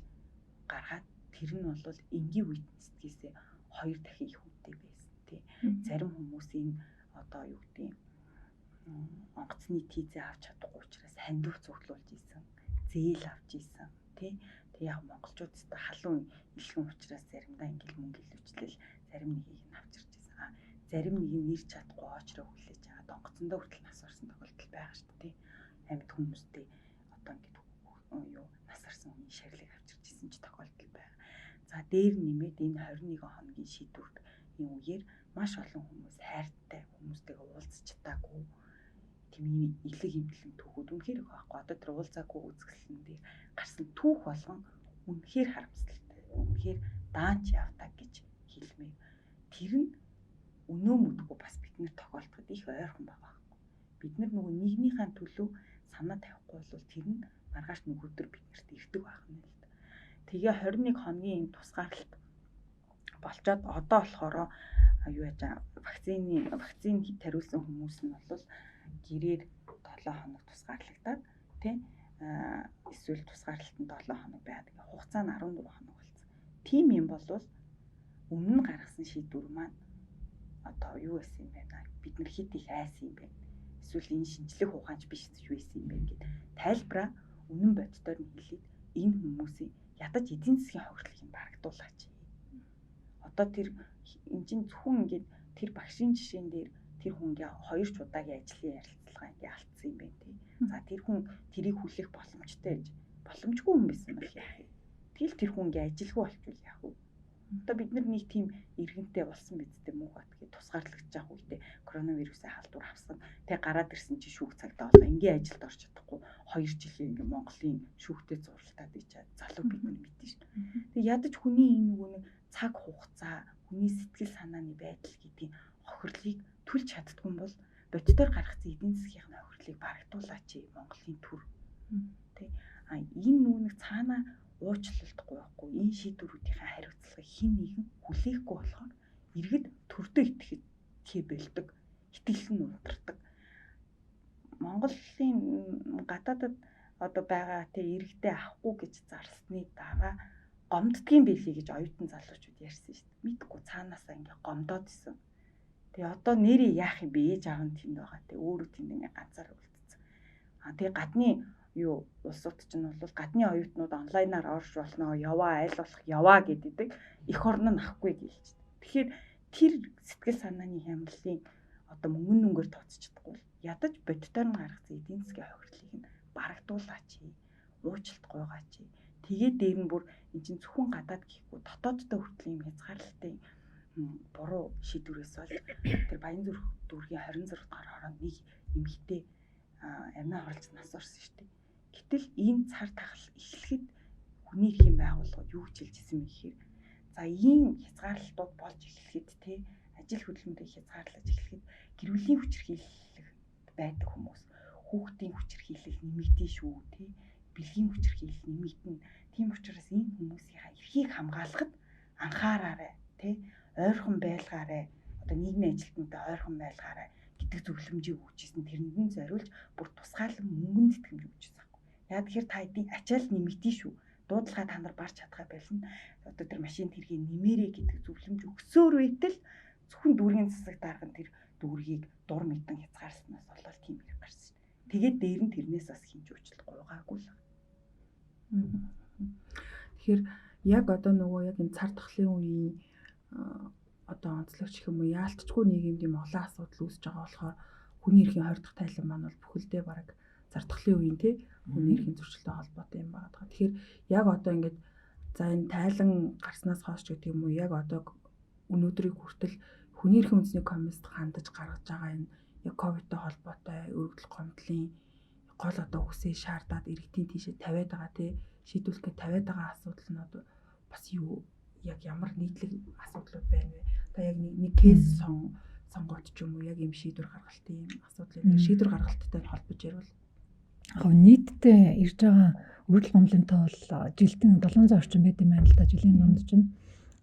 гаргаад тэр нь бол энгийн үед нисдгийсээ 2 дахин их үнэтэй байсан тий. Зарим хүмүүс энэ одоо юу гэдэг онгоцны тийзээ авч чадахгүй учраас хандив цуглуулж исэн, зээл авч исэн тий. Тэг яг монголчууд өстө халуун илгэн учраас заримдаа ингээл мөнгө илүүчлэл зарим нэгийг нь авчирч исэн. А зарим нэг нь ирж чадахгүй очроо хүлээж аваад онгоцондоо хүртэл нас орсон тохиолдол байгаа шүү дээ тий. Амьд хүмүүстэй одоо ингээд юу нас орсон хүний шарилыг авчирч исэн ч тохиолдол байгаа. За дээр нэмээд энэ 21 хоногийн шийдвэрт энэ үеэр маш олон хүмүүс хайртай хүмүүстэйгээ уулзч чадаагүй тийм ийм илэг имтлэн түүхүүд үнэхээр их байхгүй. Одоо тэр уулзаагүй үзэсгэлэн дээр гарсан түүх болгон үнэхээр харамсалтай. Үнэхээр даанч явтаа гэж хэлмээр. Тэр нь өнөө мөдгөө бас бид нэр тохиолдоход их ойрхон байгаа байхгүй. Бид нар нөгөө нийгмийнхаа төлөө санаа тавихгүй бол тэр нь маргааш нөгөөдөр биднэрт ирдэг байх нь л да. Тэгээ 21 хоногийн энэ тусгаарлалт болчоод одоо болохоор юу яаж вакцины тариулсан хүмүүс нь бол гэрээр 7 хоног тусгаарлагдаад тий эсвэл тусгаарлалт нь 7 хоног байдаг. Хугацаа нь 14 хоног болсон. Тийм юм болвол өмнө нь гаргасан шийдвэр маань одоо юу байсан юм бэ? Бид нар хэд их айсан юм бэ? Эсвэл энэ шинжлэх ухаанч биш гэж байсан юм бэ гэд тайлбараа үнэн боддоор нь хэлээд энэ хүмүүсийн ядаж эдийн засгийн хохирлыг нь барагдуулаач. Одоо тэр эн чинь зөвхөн ингээд тэр багшийн жишээн дээр тэр хүнгээ хоёр ч удаагийн ажлын ярилцлага ингээ алдсан юм байна тий. За тэр хүн тэрийг хүлээх боломжтой гэж боломжгүй хүн байсан бол яах вэ? Тэгэл тэр хүн ингээ ажилгүй болчихвол яах вэ? Одоо бид нар нэг тийм иргэнтэй болсон биз дээ муухай тэгээ тусгаарлагдчих явах үедээ коронавирусын халдвар авсан. Тэгээ гараад ирсэн чи шүүх цагдаа болоо. Ингийн ажилд орч чадахгүй 2 жилийн ингээ Монголын шүүхтэй зурлалтаад ичээд залуу бид нар мэдэн шүү. Тэгээ ядаж хүний энэ нөгөө нэг цаг хугацаа, хүний сэтгэл санааны байдал гэдгийг хохирлыг төлж чаддгүй юм бол боддоор гаргацсан эдийн засгийн хохирлыг барагдуулаач Монголын төр. Тэ а энэ нөгөө нэг цаанаа уучлалтгүй байхгүй энэ шийдвэрүүдийн хариуцлагыг хэн нэгэн хүлээхгүй болохоор иргэд төрдөө итгэхээ болдог, итгэл нь унтардаг. Монголын гадаадад одоо байгаа те иргэдээ авахгүй гэж зарсны дараа гомддгийн билий гэж оюутан залуучууд ярьсан шүү дээ. Мэдгүй цаанаасаа ингээ гомдоод исэн. Тэгээ одоо нэрээ яах юм бэ? Ээж аав нь тэнд байгаа те өөрөө тэнд ингээ ганцаар үлдсэн. А тэгээ гадны юу улсууд чинь бол гадны оюутнууд онлайнаар орж болно, яваа аль болох яваа гэдэг эх орн нь авахгүй гэлж. Тэгэхээр тэр сэтгэл санааны хямралын одоо мөнгөн нүнгээр тооцож чадахгүй бол ядаж бодитоор нь гаргацсан эдийн засгийн хохирлыг нь барагдуулаач, уучлалт гуйгаач. Тэгээд дээр нь бүр эн чинь зөвхөн гадаад гэхгүй дотоодтой хүртэл юм хязгаарлалтын буруу шийдвэрээс болж тэр Баянзүрх дүүргийн 26 дугаар хороонд нэг эмэгтэй амиа оруулж нас орсон шүү дээ. Гэтэл энэ цар тахал эхлэхэд хүний эрхийн байгууллагууд юу гэж хэлж ирсэн бэ гэхээр за ийм хязгаарлалтууд болж эхлэхэд те ажил хөдөлмөрийг хязгаарлаж эхлэхэд гэр бүлийн хүчирхийлэл байдаг хүмүүс хүүхдийн хүчирхийлэл нэмэгдэн шүү те бэлгийн хүчирхийлэл нэмэгдэн. Тийм учраас энэ хүмүүсийн эрхийг хамгаалахад анхаараарай те ойрхон байлгаарай, одоо нийгмийн ажилтнуудаа ойрхон байлгаарай гэдэг зөвлөмжийг өгч ирсэн. Тэрэнд нь зориулж бүр тусгаарлан мөнгөн тэтгэмж өгч ирсэн байхгүй. Яа тэгэхээр та эдийн ачаал нэмэгдэн шүү. Дуудлага та нар барж чадхаа болно. Одоо тэр машин тэргийг нэмээрэй гэдэг зөвлөмж өгсөөр байтал зөвхөн дүүргийн засаг дарга нь тэр дүүргийг дур мэдэн хязгаарласнаас болоод тийм хэрэг гарсан. Тэгээд дээр нь тэрнээс бас хинж уучлалт гуйгаагүй л. Тэгэхээр яг одоо нөгөө яг энэ цар тахлын үеийн одоо онцлогч гэх юм уу яалтчгүй нийгэмд юм олон асуудал үүсэж байгаа болохоор хүний эрхийн 20 дахь тайлан маань бол бүхэлдээ бараг цар тахлын үеийн тий хүний эрхийн зөрчилтэй холбоотой юм байна. Тэгэхээр яг одоо ингээд за энэ тайлан гарснаас хойш гэдэг юм уу яг одоо өнөөдрийг хүртэл хүний эрхийн үндэсний комиссд хандаж гаргаж байгаа энэ яг ковидтой холбоотой өргөдөл гомдлын гол одоо үсээ шаардаад иргэдийн тийшээ тавиад байгаа тий шийдвүлэх гэж тавиад байгаа асуудал нь одоо бас юу яг ямар нийтлэг асуудлууд байна вэ? Одоо яг нэг кейс сонгоод ч юм уу яг ийм шийдвэр гаргалтын ийм асуудлыг шийдвэр гаргалттай холбож ярил. Яг нийтдээ ирж байгаа өргөдөл гомдлын тоо бол жилдэн 700 орчим байд юм байна л да жилийн дунд чинь.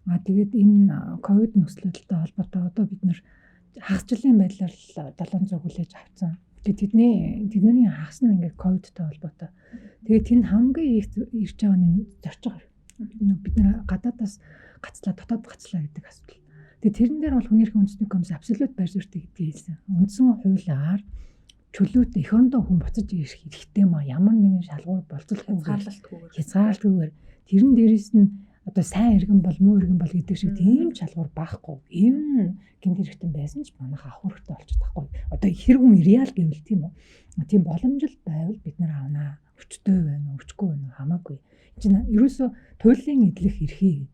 А тэгээд энэ ковид нөхцөлтэй холбоотой одоо бид нэр хагас жилийн байдлаар 700 хүлээж авсан. Тэгээд тэдний хагас нь ингээд ковидтой холбоотой. Тэгээд тэнд хамгийн их ирж байгаа нь зорчих. Бид нэр гадаадаас гацлаа, дотоод гацлаа гэдэг асуудал. Тэгээд тэрэн дээр бол хүний эрхийн үндэсний комисс абсолют байр суурьтай гэдгийг хэлсэн. Үндсэн хуулиар чөлөөт эх орондоо хүн буцаж ирэх хэрэгтэй маа ямар нэгэн шалгуур болцолтгүйгээр хязгаарлалтгүйгээр тэрэн дээрээс нь одоо сайн иргэн бол муу иргэн бол гэдэг шиг тийм шалгуур байхгүй. Энэ гэмт хэрэгтэн байсан ч манайх авах хэрэгтэй болчих тахгүй. Одоо хэрэг хүн реал гэвэл тийм үү? Тийм боломжтой байвал бид нар авнаа. Өвчтөй байна уу, өвчгүй байна уу хамаагүй. Энэ чинь ерөөсөө туйлын эдлэх эрхийг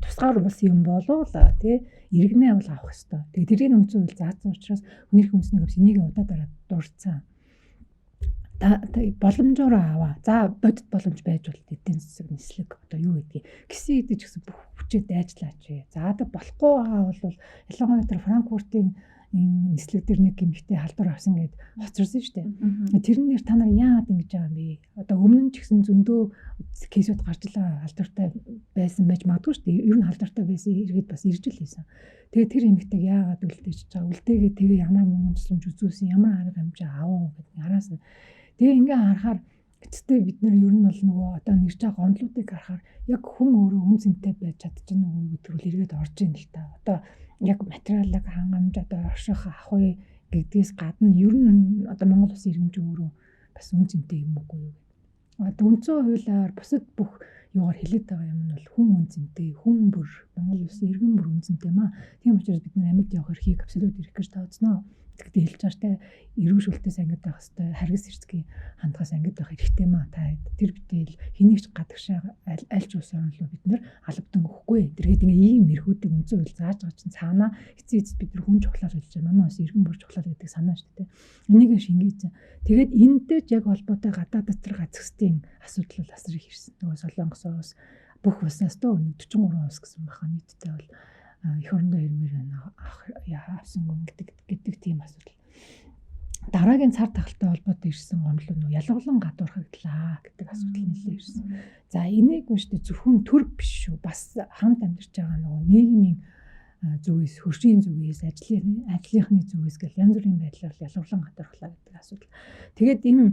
тусгаар болсон юм болов л тий иргэнээ бол авах ёстой. Тэгээ тэрийг үндсэн хууль заасан учраас хүний эрхийн үндэсний комисс энийг удаа дараа дурдсан. Боломжоор аваа. За бодит боломж байж бол эдийн засаг нислэг одоо юу гэдгийг гисэн идэж гэсэн бүх хүчээ дайжлаач. За тэг болохгүй байгаа бол ялангуяа тэр Франкфуртын нислэг дээр нэг гэмхтэй халдвар авсан гэд хоцорсон шүү дээ. Тэрэн дээр та нар яагаад ингэж байгаа юм бэ? Одоо өмнө нь ч гэсэн зөндөө кейсүүд гарч илаа халдвартай байсан байж магадгүй шүү дээ. Ер нь халдвартай байсан иргэд бас ирж л байсан. Тэгээ тэр эмэгтэйг яагаад үлдээж байгаа? Үлдээгээ тэгээ ямар мөнгө тусламж үзүүлсэн, ямар арга хэмжээ авав гэдэг араас нь. Тэгээ ингээ харахаар эцэстээ бид нар ер нь бол нөгөө одоо нэрж байгаа гомдлуудыг харахаар яг хүн өөрөө үн цэнтэй байж чадчихна уу гэдэг рүү эргээд орж ийн л та. Одоо яг материалыг хангамж одоо орших авах вэ гэдгээс гадна ер нь одоо Монгол улсын иргэн чинь өөрөө бас үн цэнтэй юм уугүй юу гэдэг. Одоо үндсэн хуулиар бусад бүх юугаар хэлээд байгаа юм нь бол хүн үн цэнтэй, хүн бүр Монгол улсын иргэн бүр үн цэнтэй маа. Тийм учраас бид нар амьд явах эрхийг абсолют эрх гэж тооцноо. Тэгтээ хэлж байгаа штэ эрүүл шүлтээс ангид байх хэвээр харгас эрсгийн хандхаас ангид байх хэрэгтэй маа та тэр битэл хэнийг ч гадагшаа аль ч улс орн руу бид нэр албадан өгөхгүй. Тэргээд ингээ ийм эрхүүдийг үндсэн хууль зааж байгаа чинь цаанаа эцсийн эцэст бид нар хүн чухлаар хэлж байгаа. Манай улс иргэн бүр чухлаар гэдэг санаа штэ тэ. Энийг шингээсэн. Тэгээд энэтэй ч яг холбоотой гадаад дотор гацгстын асуудал бол асар их ирсэн. Нөгөө Солонгос улс бүх улсаас дөө 43 улс гэсэн баха нийтдээ бол эх орондоо ирмээр байна авсан гэдэг тийм асуудал. Дараагийн цар тахалтай холбоотой ирсэн гомдол нь ялгуулан гадуурхагдлаа гэдэг асуудал нэлээд ирсэн. За энийг нь шүү дээ зөвхөн төр биш шүү. Бас хамт амьдарч байгаа нөгөө нийгмийн зүгээс, хөршийн зүгээс, ажлынхны зүгээс гэл янз бүрийн байдлаар ялгуулан гадуурхлаа гэдэг асуудал. Тэгээд энэ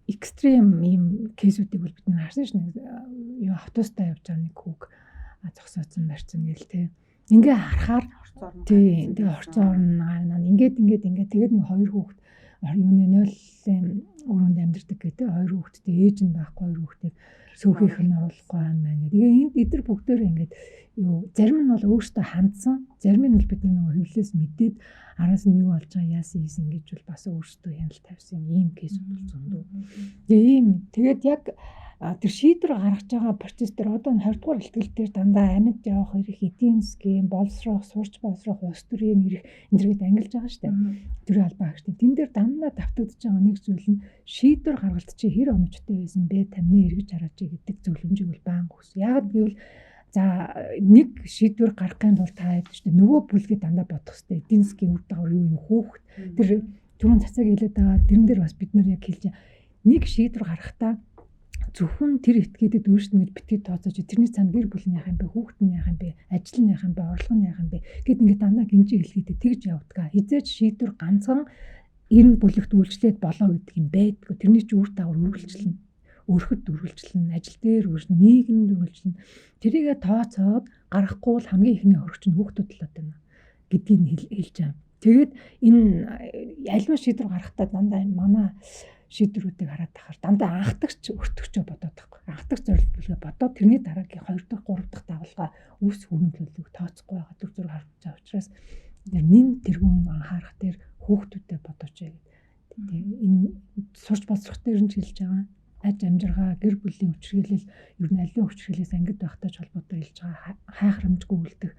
Extreme ийм case үүдийг бол бид нар харсан шин, юу, автобустай явж байгаа нэг хүүг зогсооцсон барьсан гээл те. Ингээ харахаар тий, тэгээ орцон орно ингээд ингээд ингээд тэгээд нэг хоёр хүүхэд юуны нойлын өрөөнд амьдардаг гэдэг, хоёр хүүхэдтэй, ээж нь байхгүй, хоёр хүүхэдийг сөөхийнх нь оруулахгүй байна байна. Тэгээ энд эдгээр бүгдээр ингээд юу, зарим нь бол өөртөө хандсан, зарим нь бол бидний нөгөө хэвлэлээс мэдээд араас нь юу болж байгаа, яасан хийсэн гэж бол бас өөртөө хяналт тавьсан ийм case үүд бол зөндөө. Тэгээ ийм тэгээд яг тэр шийдвэр гаргаж байгаа процесс дээр одоо 20 дугаар илтгэл дээр дандаа амьд явах, ирэх, эдийн засгийн, боловсрох, сурч боловсрох, улс төрийн ирэх энэ төргээд ангилж байгаа шүү дээ. Төрийн албан хаагчдын. Тэн дээр дандаа давтагдж байгаа нэг зүйл нь шийдвэр гаргалт чи хэр оновчтой байсан бэ? Тамны эргэж хараач гэдэг зөвлөмжийг бол байнга өгсөн. Яагаад гэвэл за нэг шийдвэр гаргахын тулд та хэд шүү дээ. Нөгөө бүлгийг дандаа бодох хэрэгтэй. Эдийн засгийн үр дагавар юу юм, хүүхэд. Тэр түрүүн цацаг хэлээд байгаа тэрэн дээр бас бид нар яг хэлж нэг шийдвэр гаргахтаа зөвхөн тэр этгээдэд өөрснө гэж битгий тооцоож, тэрний цаана гэр бүл нь яах юм бэ, хүүхэд нь яах юм бэ, ажил нь яах юм бэ, орлого нь яах юм бэ гэд ингээд дандаа гинжи хэлгээдээ тэгж явдаг. Хизээч шийдвэр ганцхан энэ бүлэгт үйлчлээд болоо гэдэг юм байдгүй. Тэрний чи үр дагавар үргэлжлэнэ. Өрхөд үргэлжлэнэ, ажил дээр үргэлжлэнэ, нийгэмд үргэлжлэнэ. Тэрийгэ тооцоод гаргахгүй бол хамгийн ихний хөрөгч нь хүүхдүүд л байна гэдгийг хэлж байгаа. Тэгээд энэ аливаа шийдвэр гаргахтаа дандаа манай шийдвэрүүдийг хараад тахаар дандаа анхдагч өртөгчөө бодоод байхгүй. Анхдагч зорилт бүлгээ бодоод тэрний дараагийн 2 дахь 3 дахь дагуулга үүс хөрөнгөлөлийг тооцохгүй байгаа төр зураг харагдаж байгаа учраас тэр нин тэргүүн анхаарах дээр хүүхдүүдэд бодооч гэдэг. Энэ сурч боловсрох дээр нь ч хэлж байгаа. Аж амжиргаа, гэр бүлийн хүчирхийлэл, ер нь аливаа хүчирхийлээс ангид байхтай ч холбоотой хэлж байгаа. Хайхрамжгүй үлдэх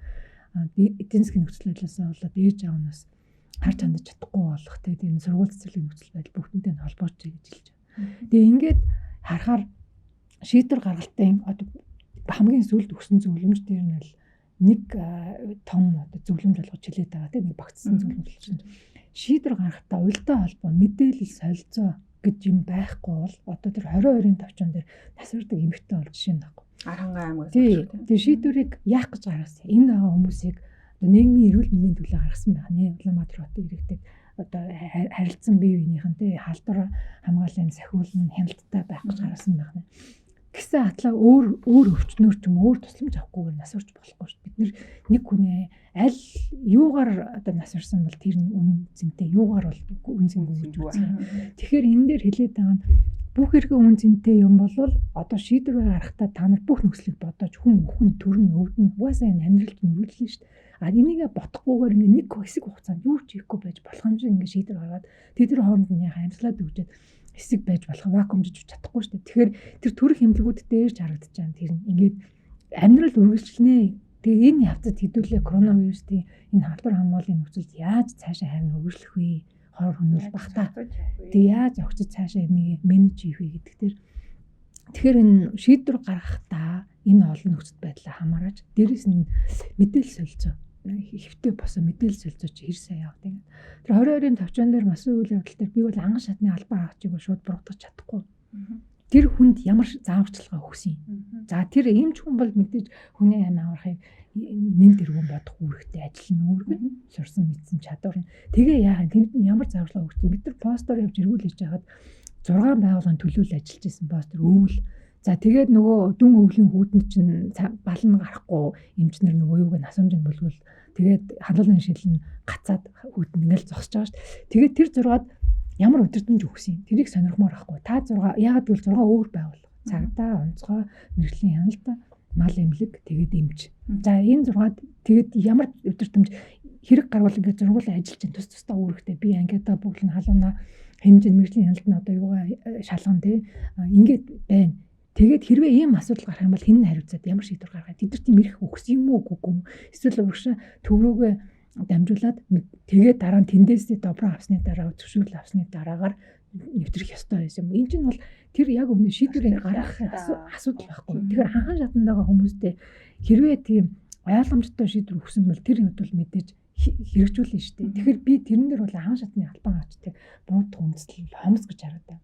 эдийн засгийн нөхцөл байдлаас болоод ээж аав нь бас харж хандаж чадахгүй болох, тэгээд энэ сургууль цэцэрлэгийн нөхцөл байдал бүгдэнтэй нь холбооч гэж хэлж байгаа. Тэгээ ингээд харахаар шийдвэр гаргалтын одоо хамгийн сүүлд өгсөн зөвлөмж дээр нь л нэг том одоо зөвлөмж болгож хэлээд байгаа тийм, нэг багцсан зөвлөмж болгож. Шийдвэр гаргахтаа уялдаа холбоо, мэдээлэл солилцоо гэж юм байхгүй бол одоо тэр 22-ын товчон дээр насвардаг эмэгтэй бол жишээ нь байхгүй. Архангай аймагаас. Тэр шийдвэрийг яах гэж гаргасан? Энэ байгаа хүмүүсийг нийгмийн эрүүл мэндийн төлөө гаргасан байх нэ. Улаанбаатар хотын иргэдэд одоо харилцан бие биенийхэнтэй халдвар хамгааллын сахиулн хяналттай байх гэж гаргасан байх нэ. Гэсэн атлаа өөр өөр өвчнөр ч юм өөр тусламж авахгүйгээр нас урч болохгүй шүү. Бид нэг хүнээ аль юугаар одоо нас урсан бол тэр нь үн цэнтэй, юугаар бол үн цэнгүй гэж үзсэн. Тэгэхээр энэ дээр хэлээд байгаа нь бүх хэрэг үн цэнтэй юм бол одоо шийдвэр гаргахтаа та нар бүх нөхцөлийг бодож, хүн өхөн төрн өвдөн угаасаа энэ амьдралд нүрэлнэ шүү дээ. А энийгээ бодохгүйгээр ингээ нэг хэсэг хугацаанд юу ч хийхгүй байж болох юм шиг ингээ шийдвэр гаргаад тэдний хооронд нь яхаа амьслаад өгчээд хэсэг байж болох вакуумжиж чадахгүй шүү дээ. Тэгэхээр тэр төрөх хэмнэлгүүд дээр ч харагдаж байгаа. Тэр нь ингээд амьдрал үргэлжлэнэ. Тэгээ энэ явцад хэдүүлээ коронавирусын энэ халдвар хамгааллын нөхцөлд яаж цаашаа харин үргэлжлэх вэ? Хор хөнөөл бах та. Тэгээ яаж огцож цаашаа энийг менеж хийх вэ гэдэг дээр. Тэгэхээр энэ шийдвэр гаргахтаа энэ олон нөхцөл байдлаа хамаараж, дээрэс нь мэдээлэл солилцоо, хэвтэй босон мэдээлэл солилцоо чи хэр сайн явдаг юм. Тэр 22-ын товчон дээр масан үйл явдал дээр би бол анган шатны албан хаагчийг бол шууд буруутгах чадахгүй. Тэр хүнд ямар зааварчилгаа өгсөн юм. За тэр эмч хүн бол мэдээж хүний амь аврахыг нэн дэргүүн бодох үүрэгтэй, ажил нь үүрэг нь сурсан мэдсэн чадвар нь. Тэгээ яах юм, тэнд нь ямар зааварчилгаа өгсөн. Бид нар постоор явж эргүүл хийж байхад 6 байгууллагын төлөөлөл ажиллаж исэн постор өвөл. За тэгээд нөгөө дүн өвлийн хүүтэнд чинь балан гарахгүй эмчнэр нөгөө юуг нь асуумжинд бүлгүүл тэгээд халуулын шил нь гацаад хүүтэнд ингээл зогсож байгаа шүү дээ. Тэгээд тэр 6-ад ямар удирдамж өгсөн юм. Тэрийг сонирхмоор байхгүй. Та 6 яагаад гэвэл 6 өөр байгууллага. Цагдаа, онцгой, мэргэжлийн хяналт, мал эмнэлэг, тэгээд эмч. За энэ 6-ад тэгээд ямар удирдамж хэрэг гарвал ингээд зургуулan ажиллаж чинь тус тусдаа үүрэгтэй. Би анкета бүглэн халуунаа хэмжээ мэргэжлийн хяналт нь одоо юугаа шалган тий ингээд байна. Тэгээд хэрвээ ийм асуудал гарах юм бол хэн нь хариуцаад ямар шийдвэр гаргах вэ? Тэд нар тийм эрх өгсөн юм уу үгүй юм? Эсвэл урагшаа төврөөгөө дамжуулаад тэгээд дараа нь тэндээсээ доброо авсны дараа, зөвшөөрөл авсны дараагаар нэвтрэх ёстой байсан юм. Энэ чинь бол тэр яг өмнө шийдвэрийг гаргах асуудал байхгүй. Тэгэхээр ханхан шатанд байгаа хүмүүстэй хэрвээ тийм ойлгомжтой шийдвэр өгсөн бол тэр юм бол мэдээж хэрэгжүүлнэ шүү дээ. Тэгэхээр би тэрэн дээр бол анхан шатны албан аачтай буруутгах үндэслэл хомс гэж хараад байна.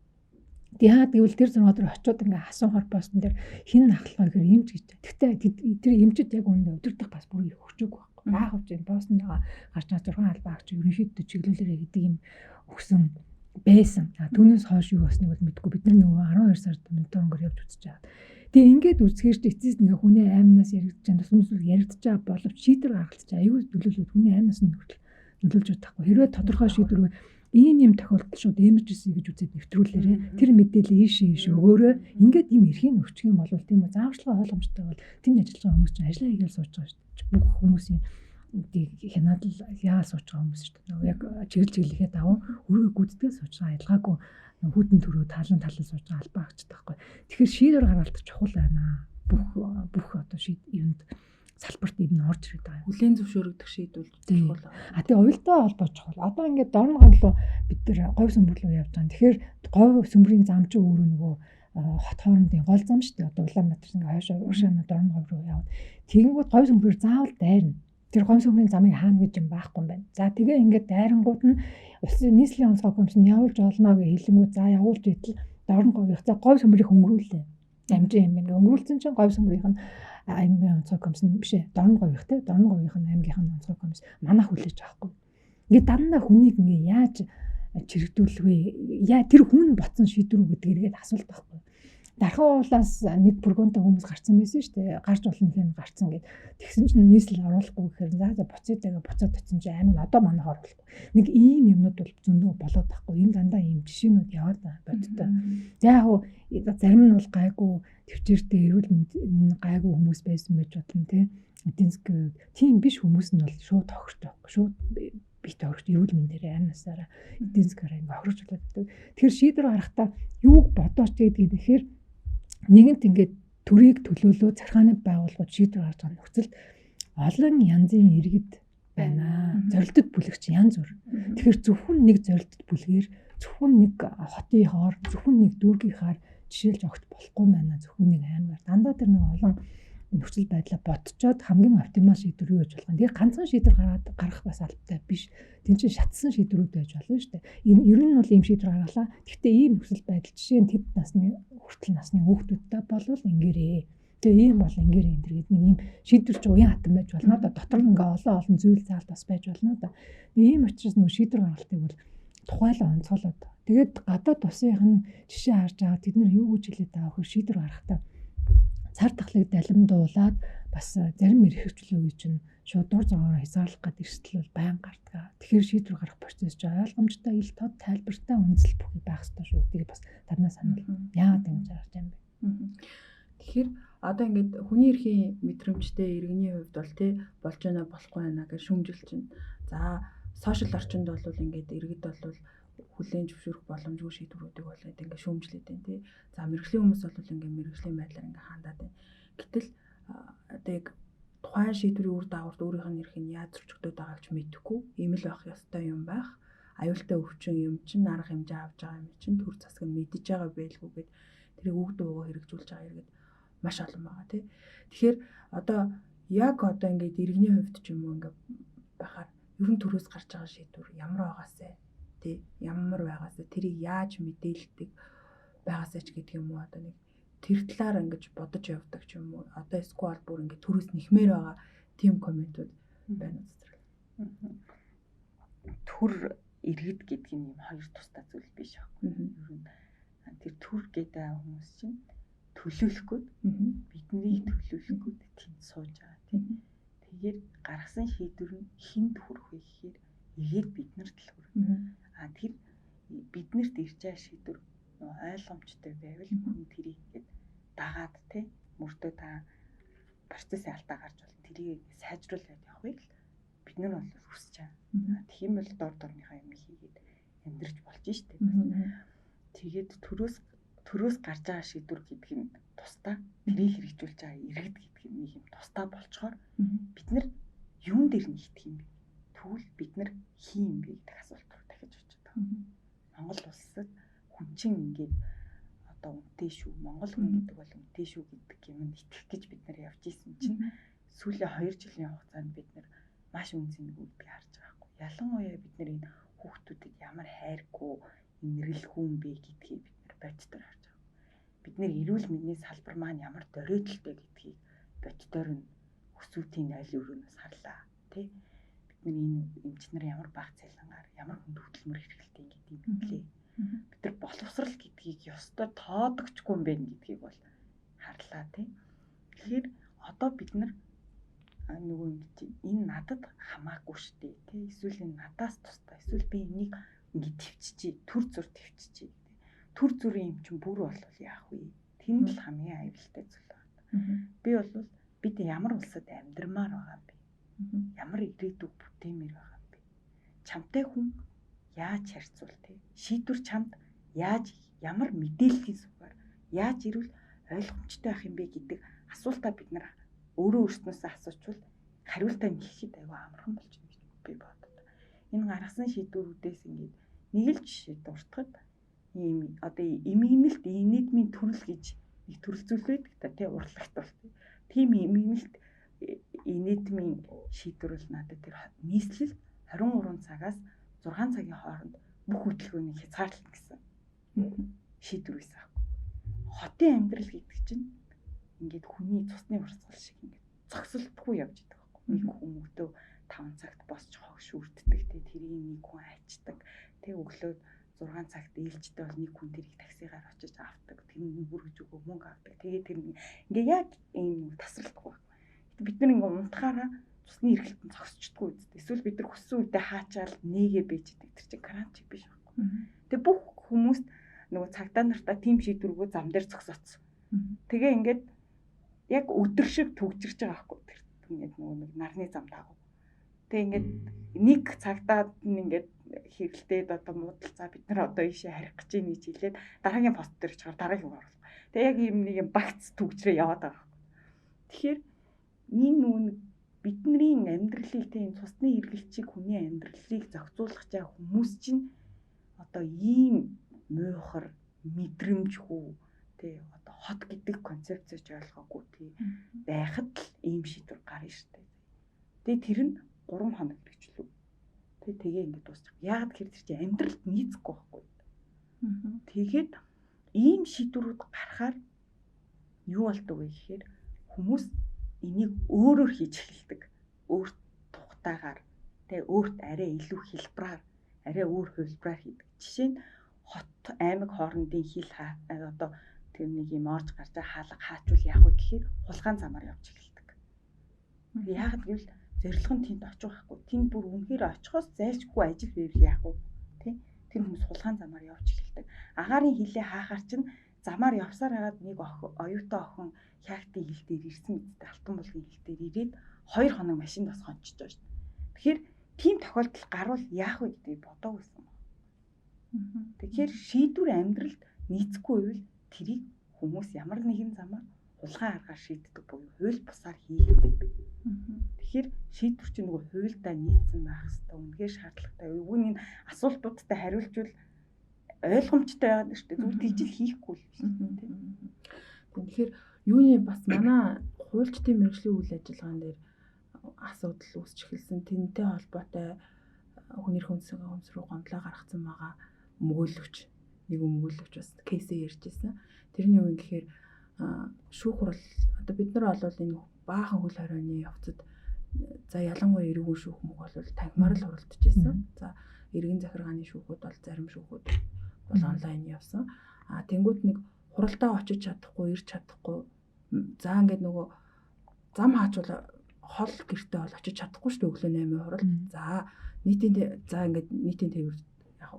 Яагаад гэвэл тэр 6 өдөр очиод ингээ асуухаар постн дээр хин ахлах гэхээр эмч гэж. Гэхдээ тэр эмчид яг үүндээ өдөртөх бас бүр их өгчөөгүй байхгүй. Баах хавч энэ постн байгаа гарч байгаа 6 албан агч ерөнхийдөө чиглүүлээрэ гэдэг юм өгсөн Байсан. Түүнээс хойш юу болсныг бол мэдэхгүй. Бид нар нөгөө 12 сард мониторингоор явж үзэж байгаа. Тэгээ ингээд үзэхээр ч эцэст ингээ хүний аймнаас яригдж байгаа, тусламж яригдж байгаа боловч шийдвэр гаргалт чинь аюул нөлөөлөд хүний аймнаас нь нөлөөлж чадахгүй. Хэрвээ тодорхой шийдвэр ийм юм тохиолдол шууд emergency гэж үзээд нэвтрүүлээрэ тэр мэдээлэл ийшээ ийш өгөөрэй. Ингээд ийм эрхийн өвчих юм бол тийм үү, зааварчилгаа ойлгомжтой бол тэнд ажиллаж байгаа хүмүүс чинь ажиллаа хийгээл сууж байгаа шүү дээ. Бүх хүмүүсийн хянаад л яа сууж байгаа хүмүүс шүү дээ. Яг чиглэл чиглэхээ дагуу өргөө гүйцэтгэл сууж байгаа, ялгаагүй хүйтэн төрөө талан талан сууж байгаа албаа агчдаг байхгүй. Тэгэхээр шийдвэр гаргалт чухал байна. Бүх одоо шийд юунд салбарт энэ нь орж ирээд байгаа юм. Хүлээн зөвшөөрөгдөх шийдвэл чухал. А тэгээ уялдаа холбоо чухал. Одоо ингээд дорн говь руу бид нар говь сүмбэр рүү явж байгаа. Тэгэхээр говь сүмбрийн зам чинь өөрөө нөгөө хот хоорондын гол зам шүү дээ. Одоо Улаанбаатар ингээ хойшоо уршаа дорн говь руу яваад. Тэгэнгүүт говь сүмбрээр заавал дайрна. Тэр говь сүмбрийн замыг хаана гэж юм байхгүй юм байна. За тэгээ ингээд дайрангууд нь улсын нийслэлийн онцгой комисс нь явуулж олно гэж хэлэнгүүт за явуулж идэл дорн говь. За говь сүмбрийг өнгөрүүлээ. Дамжин юм байна. Өнгөрүүлсэн чинь говь сүмбрийнх нь аймгийн онцгой комисс нь биш ээ. Дорн говийнх те. Дорн говийнх нь аймгийнх нь онцгой комисс манайх хүлээж авахгүй. Ингээд дандаа хүнийг ингээ яаж чирэгдүүлэх вэ? Яа тэр хүн ботсон шийдвэр үү гэдэг эргээд асуулт байхгүй. Дархан уулаас нэг бүргөнтэй хүмүүс гарцсан байсан шүү дээ. Гарч болно гэхээр гарцсан гэд. Тэгсэн чинь нийслэл оруулахгүй гэхээр за за буцъя дагаа буцаад очсон чинь аймаг нь одоо манайх оруулахгүй. Нэг ийм юмнууд бол зөндөө болоод байхгүй. Энэ дандаа ийм жишээнүүд яваад байгаа бодтой. За яг хуу зарим нь бол гайгүй төвчээртэй эрүүл мэнд гайгүй хүмүүс байсан байж бодно те. Эдийн засгийн хувьд тийм биш хүмүүс нь бол шууд тохирч байхгүй. Шууд бит орч эрүүл мэндээр амнасаараа эдийн засгаараа ингээ хохирч болоод байдаг. Тэгэхээр шийдвэр гаргахдаа юуг бодооч гэдгийг нэхэр нэгэнт ингээд төрийг төлөөлөө цахилгааны байгууллагууд шийдвэр гаргаж байгаа нөхцөлд олон янзын иргэд байна. Зорилтод бүлэгч янз бүр. Тэгэхээр зөвхөн нэг зорилтод бүлгээр, зөвхөн нэг хотын хоор, зөвхөн нэг дүүргийнхаар жишээлж огт болохгүй байна. Зөвхөн нэг аймгаар. Дандаа тэр нэг олон нөхцөл байдлаа бодцоод хамгийн оптимал шийдвэр юу гэж болох юм. Тэгэхээр ганцхан шийдвэр гаргаад гаргах бас албатай биш. Тин чинь шатсан шийдвэрүүд байж болно шүү дээ. Энэ ер нь бол ийм шийдвэр гаргалаа. Гэхдээ ийм нөхцөл байдал жишээ нь тэд насны хүртэл насны хүүхдүүдтэй болвол ингээрээ. Тэгээ ийм бол ингээрээ энэ гэдэг нэг ийм шийдвэр чи уян хатан байж болно да. Дотор нь ингээ олон олон зүйл заалт бас байж болно да. Ийм учраас нөгөө шийдвэр гаргалтыг бол тухайлан онцгойлоод. Тэгээд гадаад улсынх нь жишээ харж байгаа тэд нар юу гэж хэлээд байгаа вэ? Шийдвэр гаргахдаа цар тахлыг далимдуулаад бас зарим эрхчлөөгийг чинь шууд дур зоргоор хязгаарлах гэдэг эрсдэл бол байнга гардаг. Тэгэхээр шийдвэр гаргах процесс чинь ойлгомжтой, ил тод, тайлбартай үндэслэл бүхий байх ёстой шүү. Тэгээ бас танаас санал. Яагаад ингэж гарч юм бэ? Тэгэхээр одоо ингээд хүний эрхийн мэдрэмжтэй иргэний хувьд бол тий болж байна болохгүй байна гэж шүмжил чинь. За сошиал орчинд бол ингээд иргэд бол хүлээн зөвшөөрөх боломжгүй шийдвэрүүдийг бол ингээд шүүмжлээд байна тий. За мэрэгжлийн хүмүүс бол ингээд мэрэгжлийн байдлаар ингээд хандаад байна. Гэтэл одоо яг тухайн шийдвэрийн үр дагаварт өөрийнх нь эрх нь яаж зөрчигдөд байгааг ч мэдэхгүй ийм л байх ёстой юм байх. Аюултай өвчин юм чинь арга хэмжээ авч байгаа юм чинь төр засаг нь мэдэж байгаа байлгүй гэд тэрийг үг дуугаа хэрэгжүүлж байгаа иргэд маш олон байгаа тий. Тэгэхээр одоо яг одоо ингээд иргэний хувьд ч юм уу ингээд байхаар ер нь төрөөс гарч байгаа шийдвэр ямар байгаасай тий ямар байгаасай тэрийг яаж мэдээлдэг байгаасай ч гэдэг юм уу одоо нэг тэр талаар ингэж бодож явдаг ч юм уу одоо эсвэл бүр ингээд төрөөс нэхмээр байгаа тийм комментууд байна үзтрэл. Төр иргэд гэдэг нь юм хоёр тустай зүйл биш аахгүй. Ер нь тэр төр гэдэг хүмүүс чинь төлөөлөх гээд биднийг төлөөлөх гээд тэнд сууж байгаа тийм. Тэгэхээр гаргасан шийдвэр нь хүнд хүрэх вэ гэхээр эргээд биднэрт л хүрнэ. А тэр биднэрт ирж байгаа шийдвэр ойлгомжтой байвал хүн тэрийг ингээд дагаад те мөрдөө та процессын алдаа гарч болно. Тэрийг сайжруулад явахыг л бид нар бол хүсэж байгаа. Тийм бол дор дорныхаа юм хийгээд амьдрч болж штэ. Тэгээд төрөөс гарч байгаа шийдвэр гэдэг нь тусдаа, тэрийг хэрэгжүүлж байгаа иргэд гэдэг нь нэг юм тусдаа болчоор бид нар юун дээр нь итгэх юм бэ? Тэгвэл бид нар хин юм бэ гэдэг асуулт руу дахиж очиж байгаа. Монгол улсад хүн чинь ингээд одоо үнэтэй шүү. Монгол хүн гэдэг бол үнэтэй шүү гэдэг юмд итгэх гэж бид нар явж исэн чинь сүүлийн 2 жилийн хугацаанд бид нар маш үн цэнгүй гэдгийг харж байгаа байхгүй. Ялангуяа бид нар энэ хүүхдүүдэд ямар хайргүй, инэрлэхүү юм бэ гэдгийг бид нар бодитоор харж байгаа. Бид нар эрүүл мэндийн салбар маань ямар дөрөөдөлтэй гэдгийг бодитоор нь өсвөтийн айл өрөөнөөс харлаа тий. Бид нар энэ эмч нар ямар баг цалингаар ямар хүнд хөдөлмөр хэрэглэдэг гэдгийг мэдлээ. гэдгийг ёстой тоодогчгүй юм байна гэдгийг бол харлаа тий. Тэгэхээр одоо бид нар нөгөө ингэж энэ надад хамаагүй штэ тий. Эсвэл энэ надаас тусдаа, эсвэл би энийг ингэ төвччихье, төр зүр төвччихье. Төр зүрийн юм чинь бүр болвол яах вэ? Тэнд л хамгийн аюултай зүйл байна. Би бол бид ямар улсад амьдрмаар байгаа юм бэ? Ямар ирээдүйг бүтээмээр байгаа юм бэ? Чамтай хүн яаж харьцуул те? Шийдвэр чамд яаж, ямар мэдээллийн сувгаар яаж ирвэл ойлгомжтой байх юм бэ гэдэг асуултаа бид нар өөрөө өөрснөөсөө асуучвал хариултаа нэхэхэд айгүй амархан болж байна гэж би бодод. Энэ гаргасан шийдвэрүүдээс ингээд нэг л жишээ дуртахад ийм одоо эмгэнэлт инэдмийн төрөл гэж нэг төрөл зүйл байдаг та тий, урлагт бол тийм эмгэнэлт инэдмийн шийдвэр бол надад тэр нийслэл 23 цагаас 6 цагийн хооронд бүх хөдөлгөөнийг хязгаарлана гэсэн шийдвэр байсан аахгүй. Хотын амьдрал гэдэг чинь ингээд хүний цусны урсгал шиг ингээд зогсолтгүй явж идэг байхгүй. Нэг хүн өдөө 5 цагт босч хогш үрддэг те, тэрийг нэг хүн ачдаг те, өглөө 6 цагт ээлжтэй бол нэг хүн тэрийг таксигаар очиж авдаг, тэр нь бүргэж өгөө мөнгө авдаг. Тэгээ тэр ингээ яг ийм тасралтгүй байхгүй. Бид нар ингээ унтахаараа цусны эргэлтэн зогсчдгүй үсттэй. Эсвэл бид нар хүссэн үедээ хаачаал нээгээ бийждэг. Тэр чинь каранч биш байхгүй. Тэгээ бүх хүмүүст нөгөө цагдаа нартаа тийм шийдвэргөө зам дээр зогсооцсон. Тэгээ ингээд яг өдөр шиг төгжирч байгаа байхгүй. Тэр ингээд нөгөө нэг нарны зам дагуу. Тэгээ ингээд нэг цагдаад нь ингээд хэрэлдээд одоо муудалцаа бид нар одоо ийшээ харих гэж ийн гэж хэлээд дараагийн пост дээр очихоор дараагийн оруулах. Тэгээ яг ийм нэг юм багц төгжрээ яваад байгаа байхгүй. Тэгэхээр энэ нөгөө нэг бидний амьдралыг тийм цусны эргэлтчиг хүний амьдралыг зохицуулах чаа хүмүүс чинь одоо ийм муухар мэдрэмжгүй тий, одоо хот гэдэг концепцийг ойлгоогүй тий байхад л ийм шийдвэр гарна шүү дээ. Тэгээ тэр нь 3 хоног мэргэжлүү. Тэг тэгээ ингээд дуусчих. Яагаад гэхээр тэр чинь амьдралд нийцэхгүй байхгүй. Тэгээд ийм шийдвэрүүд гарахаар юу болдог вэ гэхээр хүмүүс энийг өөрөөр хийж эхэлдэг. Өөр тухтаагаар, тэг өөрт арай илүү хэлбраар, арай өөр хувилбараар хийдэг. Жишээ нь хот аймаг хоорондын хил одоо тэр нэг юм орж гарч байгаа хаалга хаачвал яах вэ гэхээр хулгаан замаар явж эхэлдэг. Яагаад гэвэл зорилго нь тэнд очих байхгүй. Тэнд бүр үнэхээр очихоос зайлшгүй ажил байвал яах вэ? Тэ? Тэр хүмүүс хулгаан замаар явж эхэлдэг. Агаарын хилээ хаахаар чинь замаар явсаар хагаад нэг оюутан охин хяактын хил дээр ирсэн мэдтэй, Алтан булгийн хил дээр ирээд 2 хоног машинд бас хончиж байгаа шүү дээ. Тэгэхээр тийм тохиолдол гарвал яах вэ гэдгийг бодоагүйсэн байна. Тэгэхээр шийдвэр амьдралд нийцэхгүй байвал тэрийг хүмүүс ямар нэгэн замаар хулгайн аргаар шийддэг буюу хууль бусаар хийгддэг. Тэгэхээр шийдвэр чинь нөгөө хуульдаа нийцсэн байх хэвээр, үнэхээр шаардлагатай. Үүний энэ асуултуудтай хариулжвал ойлгомжтой байгаад шүү дээ. Зүгээр тийжл хийхгүй л биш тийм. Тэгэхээр юуны бас манай хуульчдын мэргэжлийн үйл ажиллагаан дээр асуудал үүсч эхэлсэн. Тэнтэй холбоотой хүн эрх хүмс рүү гомдлоо гаргацсан байгаа өмгөөлөгч, нэг өмгөөлөгч бас кейсээ ярьж ирсэн. Тэрний юу юм гэхээр шүүх хурал одоо бид нар бол энэ баахан хөл хорионы явцад за ялангуяа эргэн шүүх мөх бол танхимаар л хуралдаж ирсэн. За эргэн захиргааны шүүхүүд бол зарим шүүхүүд бол онлайн явсан. А тэнгуут нэг хуралдаа очиж чадахгүй, ирж чадахгүй. За ингээд нөгөө зам хаачвал хол гэртээ бол очиж чадахгүй шүү дээ өглөө 8 хурал. За нийтийн за ингээд нийтийн тээвэр яг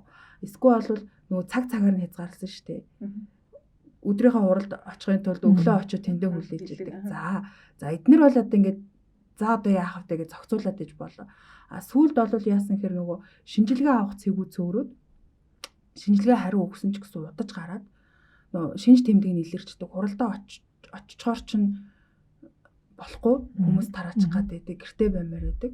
эсвэл бол нөгөө цаг цагаар нь хязгаарласан шүү дээ. Өдрийнхөө хуралд очихын тулд өглөө очиж тэндээ хүлээж идэг. За за эднэр бол одоо ингээд за одоо яах вэ гэж зохицуулаад иж болоо. А сүүлд бол яасан гэхээр нөгөө шинжилгээ авах цэгүүд цөөрөөд шинжилгээ хариу өгсөн ч гэсэн удаж гараад нөгөө шинж тэмдэг нь илэрчдэг. Хуралдаа очичхоор чинь болохгүй хүмүүс тараачих гад байдаг, гэртээ баймаар байдаг.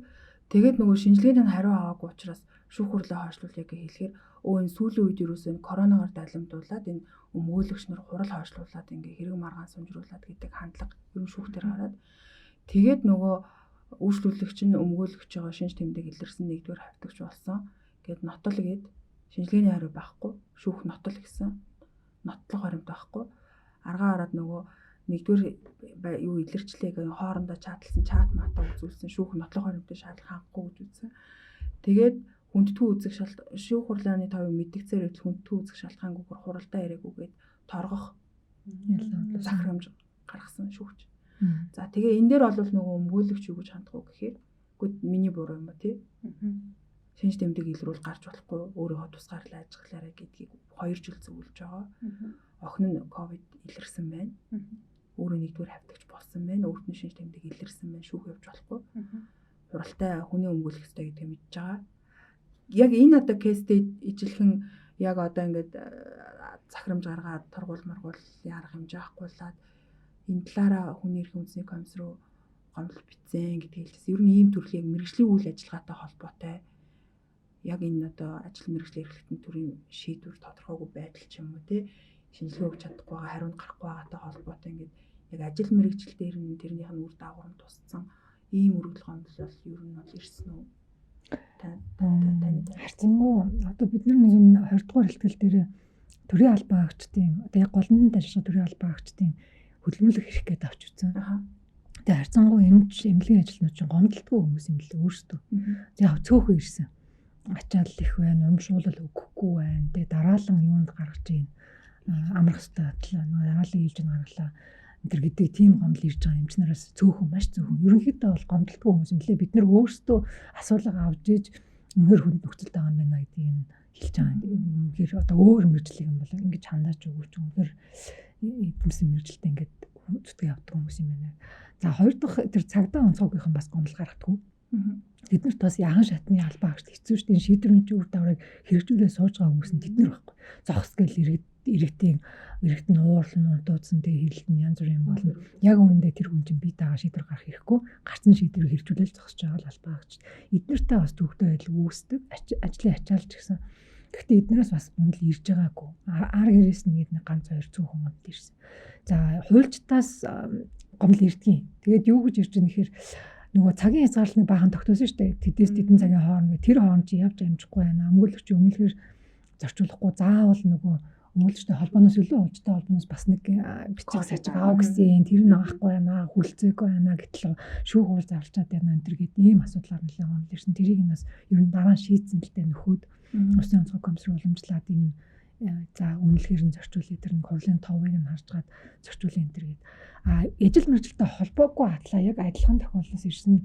Тэгээд нөгөө шинжилгээний нь хариу аваагүй учраас шүүх хурлаа хойшлуулъя гэж хэлэхээр энэ сүүлийн үед юусоо энэ коронавигаар далимдуулаад энэ өмгөөлөгч нар хурал хойшлуулад ингээ хэрэг маргаан сумжруулад гэдэг хандлага ер нь шүүхтэр гараад тэгээд нөгөө үйлчлүүлэгч нь өмгөөлөгч байгаа шинж тэмдэг илэрсэн нэгдүгээр хавтагч болсон. Гээд нотол гээд шинжилгээний хариу байхгүй, шүүх нотол гэсэн нотлох баримт байхгүй. Аргаа ороод нөгөө нэгдүгээр юу илэрчлээ гэх хоорондоо чатлсан, чат мата үзүүлсэн, шүүх нотлох баримтын шаардлага хангахгүй гэж үзсэн. Тэгээд Хүндэтгүү үзэх шалт шүүх хурлын товыг мэдгцээр байтал хүндэтгүү үзэх шалтгаангүйгээр хуралдаа яриагүйгээд торгох захирамж гаргасан шүүгч. За тэгээ энэ дээр бол нөгөө өмгөөлөгч юу гэж хандах уу гэхээр үгүй миний буруу юм ба тий. Шинж тэмдэг илрүүл гарч болохгүй, өөрийгөө тусгаарлаа ажиглаарай гэдгийг 2 жил зөвлөж байгаа. Охин нь ковид илэрсэн байна. Өөрөө нэгдүгээр хавьтагч болсон байна. Өөрт нь шинж тэмдэг илэрсэн байна. Шүүх явж болохгүй. Хуралтай хүний өмгөөлөх ёстой гэдгийг мэдж байгаа. Яг энэ одоо кейстэй ижилхэн яг одоо ингээд захирамж гаргаад торгуул маргуулын арга хэмжээ авахгүйлаад энэ талаараа хүний эрхийн үндэсний комисс руу гомдол бичсэн гэдгийг хэлчихсэн. Ер нь ийм төрлийн мэргэжлийн үйл ажиллагаатай холбоотой яг энэ одоо ажил мэргэжлийн эрхлэлтийн төрийн шийдвэр тодорхойгүй байдал ч юм уу тий шинжилгээ өгч чадахгүй байгаа, хариунд гарахгүй байгаатай холбоотой ингээд яг ажил мэргэжил дээр нь тэрнийх нь үр дагавар нь тусцсан ийм өргөдөл гомдол бол ер нь бол ирсэн үү? Таны харцангуй одоо бид нар нэг юм 20 дугаар ихтгэл дээр төрийн албан агчдын одоо яг голомтонд ажиллах төрийн албан агчдын хөдөлмөрлөх хэрэг гэдээ авч үзсэн. Тэгээ харцангуй эмч эмнэлгийн ажилтнууд чинь гомдолтгүй хүмүүс юм лээ өөрсдөө. Яг цөөхөн ирсэн. Ачаал их байна, урамшуулал өгөхгүй байна. Тэгээ дараалан юунд гаргаж ийн амрах хэвээр талаа нөгөө дараалан ээлж нь гаргалаа. Энэ төр гэдэг тийм гомдол ирж байгаа эмч нараас цөөхөн, маш цөөхөн. Ерөнхийдөө бол гомдолтгүй хүмүүс юм лээ. Бид нар өөрсдөө асуулга авч иж үнэхээр хүнд нөхцөлд байгаа юм байна гэдгийг нь хэлж байгаа. Үнэхээр одоо өөр мэргэжлийг юм бол ингэж хандааж өгөөч. Үнэхээр эдэмсэн мэргэжилтэй ингээд зүтгэн явдаг хүмүүс юм байна. За хоёр дахь тэр цагдаа онцгойгийнхан бас гомдол гаргадаггүй. Тэд нарт бас яхан шатны албан агчд хэцүү шүү дээ. Энэ шийдвэрийн үр дагаврыг хэрэгжүүлээ сууж байгаа хүмүүс нь тэд нар байхгүй. Зогс гэл иргэдийн иргэд нь уурлан унтууцсан тэгээ хэрэлт нь янз бүрийн юм болно. Яг үүндээ тэр хүн чинь бие дагаа шийдвэр гаргах хэрэггүй. Гарцсан шийдвэрийг хэрэгжүүлэл зогсож байгаа л албан агч. Эднэртэй бас төвөгтэй байдал үүсдэг. Ажлын ачаал ч гэсэн. Гэхдээ эднээс бас гомдол ирж байгаагүй. Ар гэрээс нэг нэг ганц хоёр цөөхөн гомдол ирсэн. За хуульчдаас гомдол ирдгийн. Тэгээд юу гэж ирж байгаа нэхэр нөгөө цагийн хязгаарлалт нэг баахан тогтоосон шүү дээ. Тэдээс тэдэн цагийн хооронд тэр хооронд чи явж амжихгүй байна. Өмгөөлөгч өмнөлгөр зорчуулахгүй заавал нөгөө өмгөөлөгчтэй холбооноос илүү хуульчтай холбооноос бас нэг бичиг сажиг аав гэсэн тэр нь авахгүй байна, хүлцээгүй байна гэтэл шүүх хурал зарлчаад байна энэ төр гээд ийм асуудлаар нэлээд гомдол ирсэн. Тэрийг нь бас ер нь дараа нь шийдсэн л дээ нөхөд Улсын онцгой комисс руу уламжлаад энэ за үнэлгээр нь зорчуулъя тэр нэг хурлын товыг нь харж гаад зорчуулъя энэ төр гээд а ижил мэржилтэй холбоогүй атлаа яг адилхан тохиолдлоос ирсэн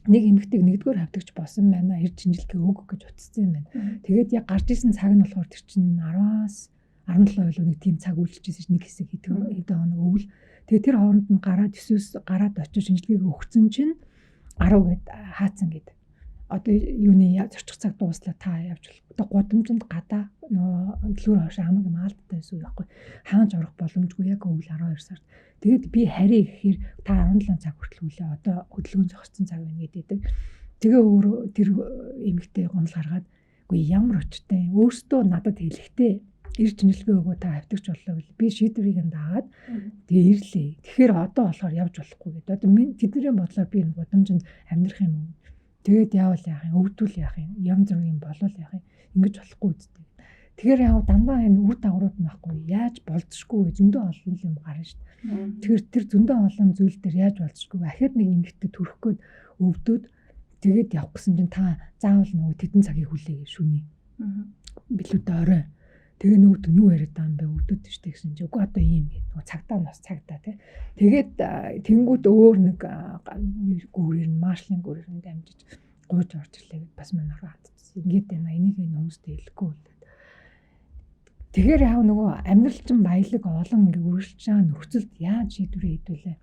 нэг эмэгтэйг нэгдүгээр хавтагч болсон байна. Ирж шинжилгээ өг гэж утассан юм байна. Тэгээд яг гарч исэн цаг нь болохоор тэр чинь 10-аас 17 билүү нэг тийм цаг үйлчилжсэн чинь нэг хэсэг хэдэн хоног өвөл. Тэгээд тэр хооронд нь гараад 9-өөс гараад очиж шинжилгээг өгсөн чинь 10 гээд хаацсан гээд. Одоо юуны зорчих цаг дууслаа та явж болох. Одоо гудамжинд гадаа нөгөө дэлгүүр хойш хамаг юм аалдтай байсан үе байхгүй. Хаанч орох боломжгүй яг өвөл 12 сард. Тэгээд би харъя гэхээр та 17 цаг хүртэл үлээ. Одоо хөдөлгөөн зогссон цаг байна гэдэг. Тэгээ өөрөө тэр эмэгтэй гомдол гаргаад үгүй ямар учиртай өөртөө надад хэлэхдээ ирж шинжилгээ өгөө та хавтагч боллоо гэл би шийдвэрийг нь дагаад тэгээ ирлээ. Тэгэхээр одоо болохоор явж болохгүй гэдэг. Одоо тэдний бодлоор би энэ гудамжинд амьдрах юм уу? Тэгээд яавал яах юм? Өвдүүл яах юм? Янз бүрийн юм болвол яах юм? Ингэж болохгүй үсттэй. Тэгэхээр яг дандаа энэ үр дагаврууд нь байхгүй яаж болзошгүй зөндөө олон юм гарна шүү дээ. Тэгэхээр тэр зөндөө олон зүйл дээр яаж болзошгүй ахиад нэг эмэгтэй төрөх гээд өвдөөд тэгээд явах гэсэн чинь та заавал нөгөө тэдэн цагийг хүлээгээ шүний. Билүүдээ орой. Тэгээ нөгөөд нь юу яриад байгаа юм бэ? Өвдөд шүү дээ гэсэн чинь үгүй одоо ийм гээд нөгөө цагдаа нь бас цагдаа тий. Тэгээд тэнгүүд өөр нэг гүүрээр нь маршлын гүүрээр нь дамжиж гуйж орж ирлээ гэд бас манай руу хандчихсан. Ингээд байна. Энийг энэ хүмүүстэй хэлэхгүй л. Тэгэхээр яг нөгөө амьдрал чинь баялаг олон ингээ үргэлжлэж байгаа нөхцөлд яаж шийдвэрээ хийдвүлээ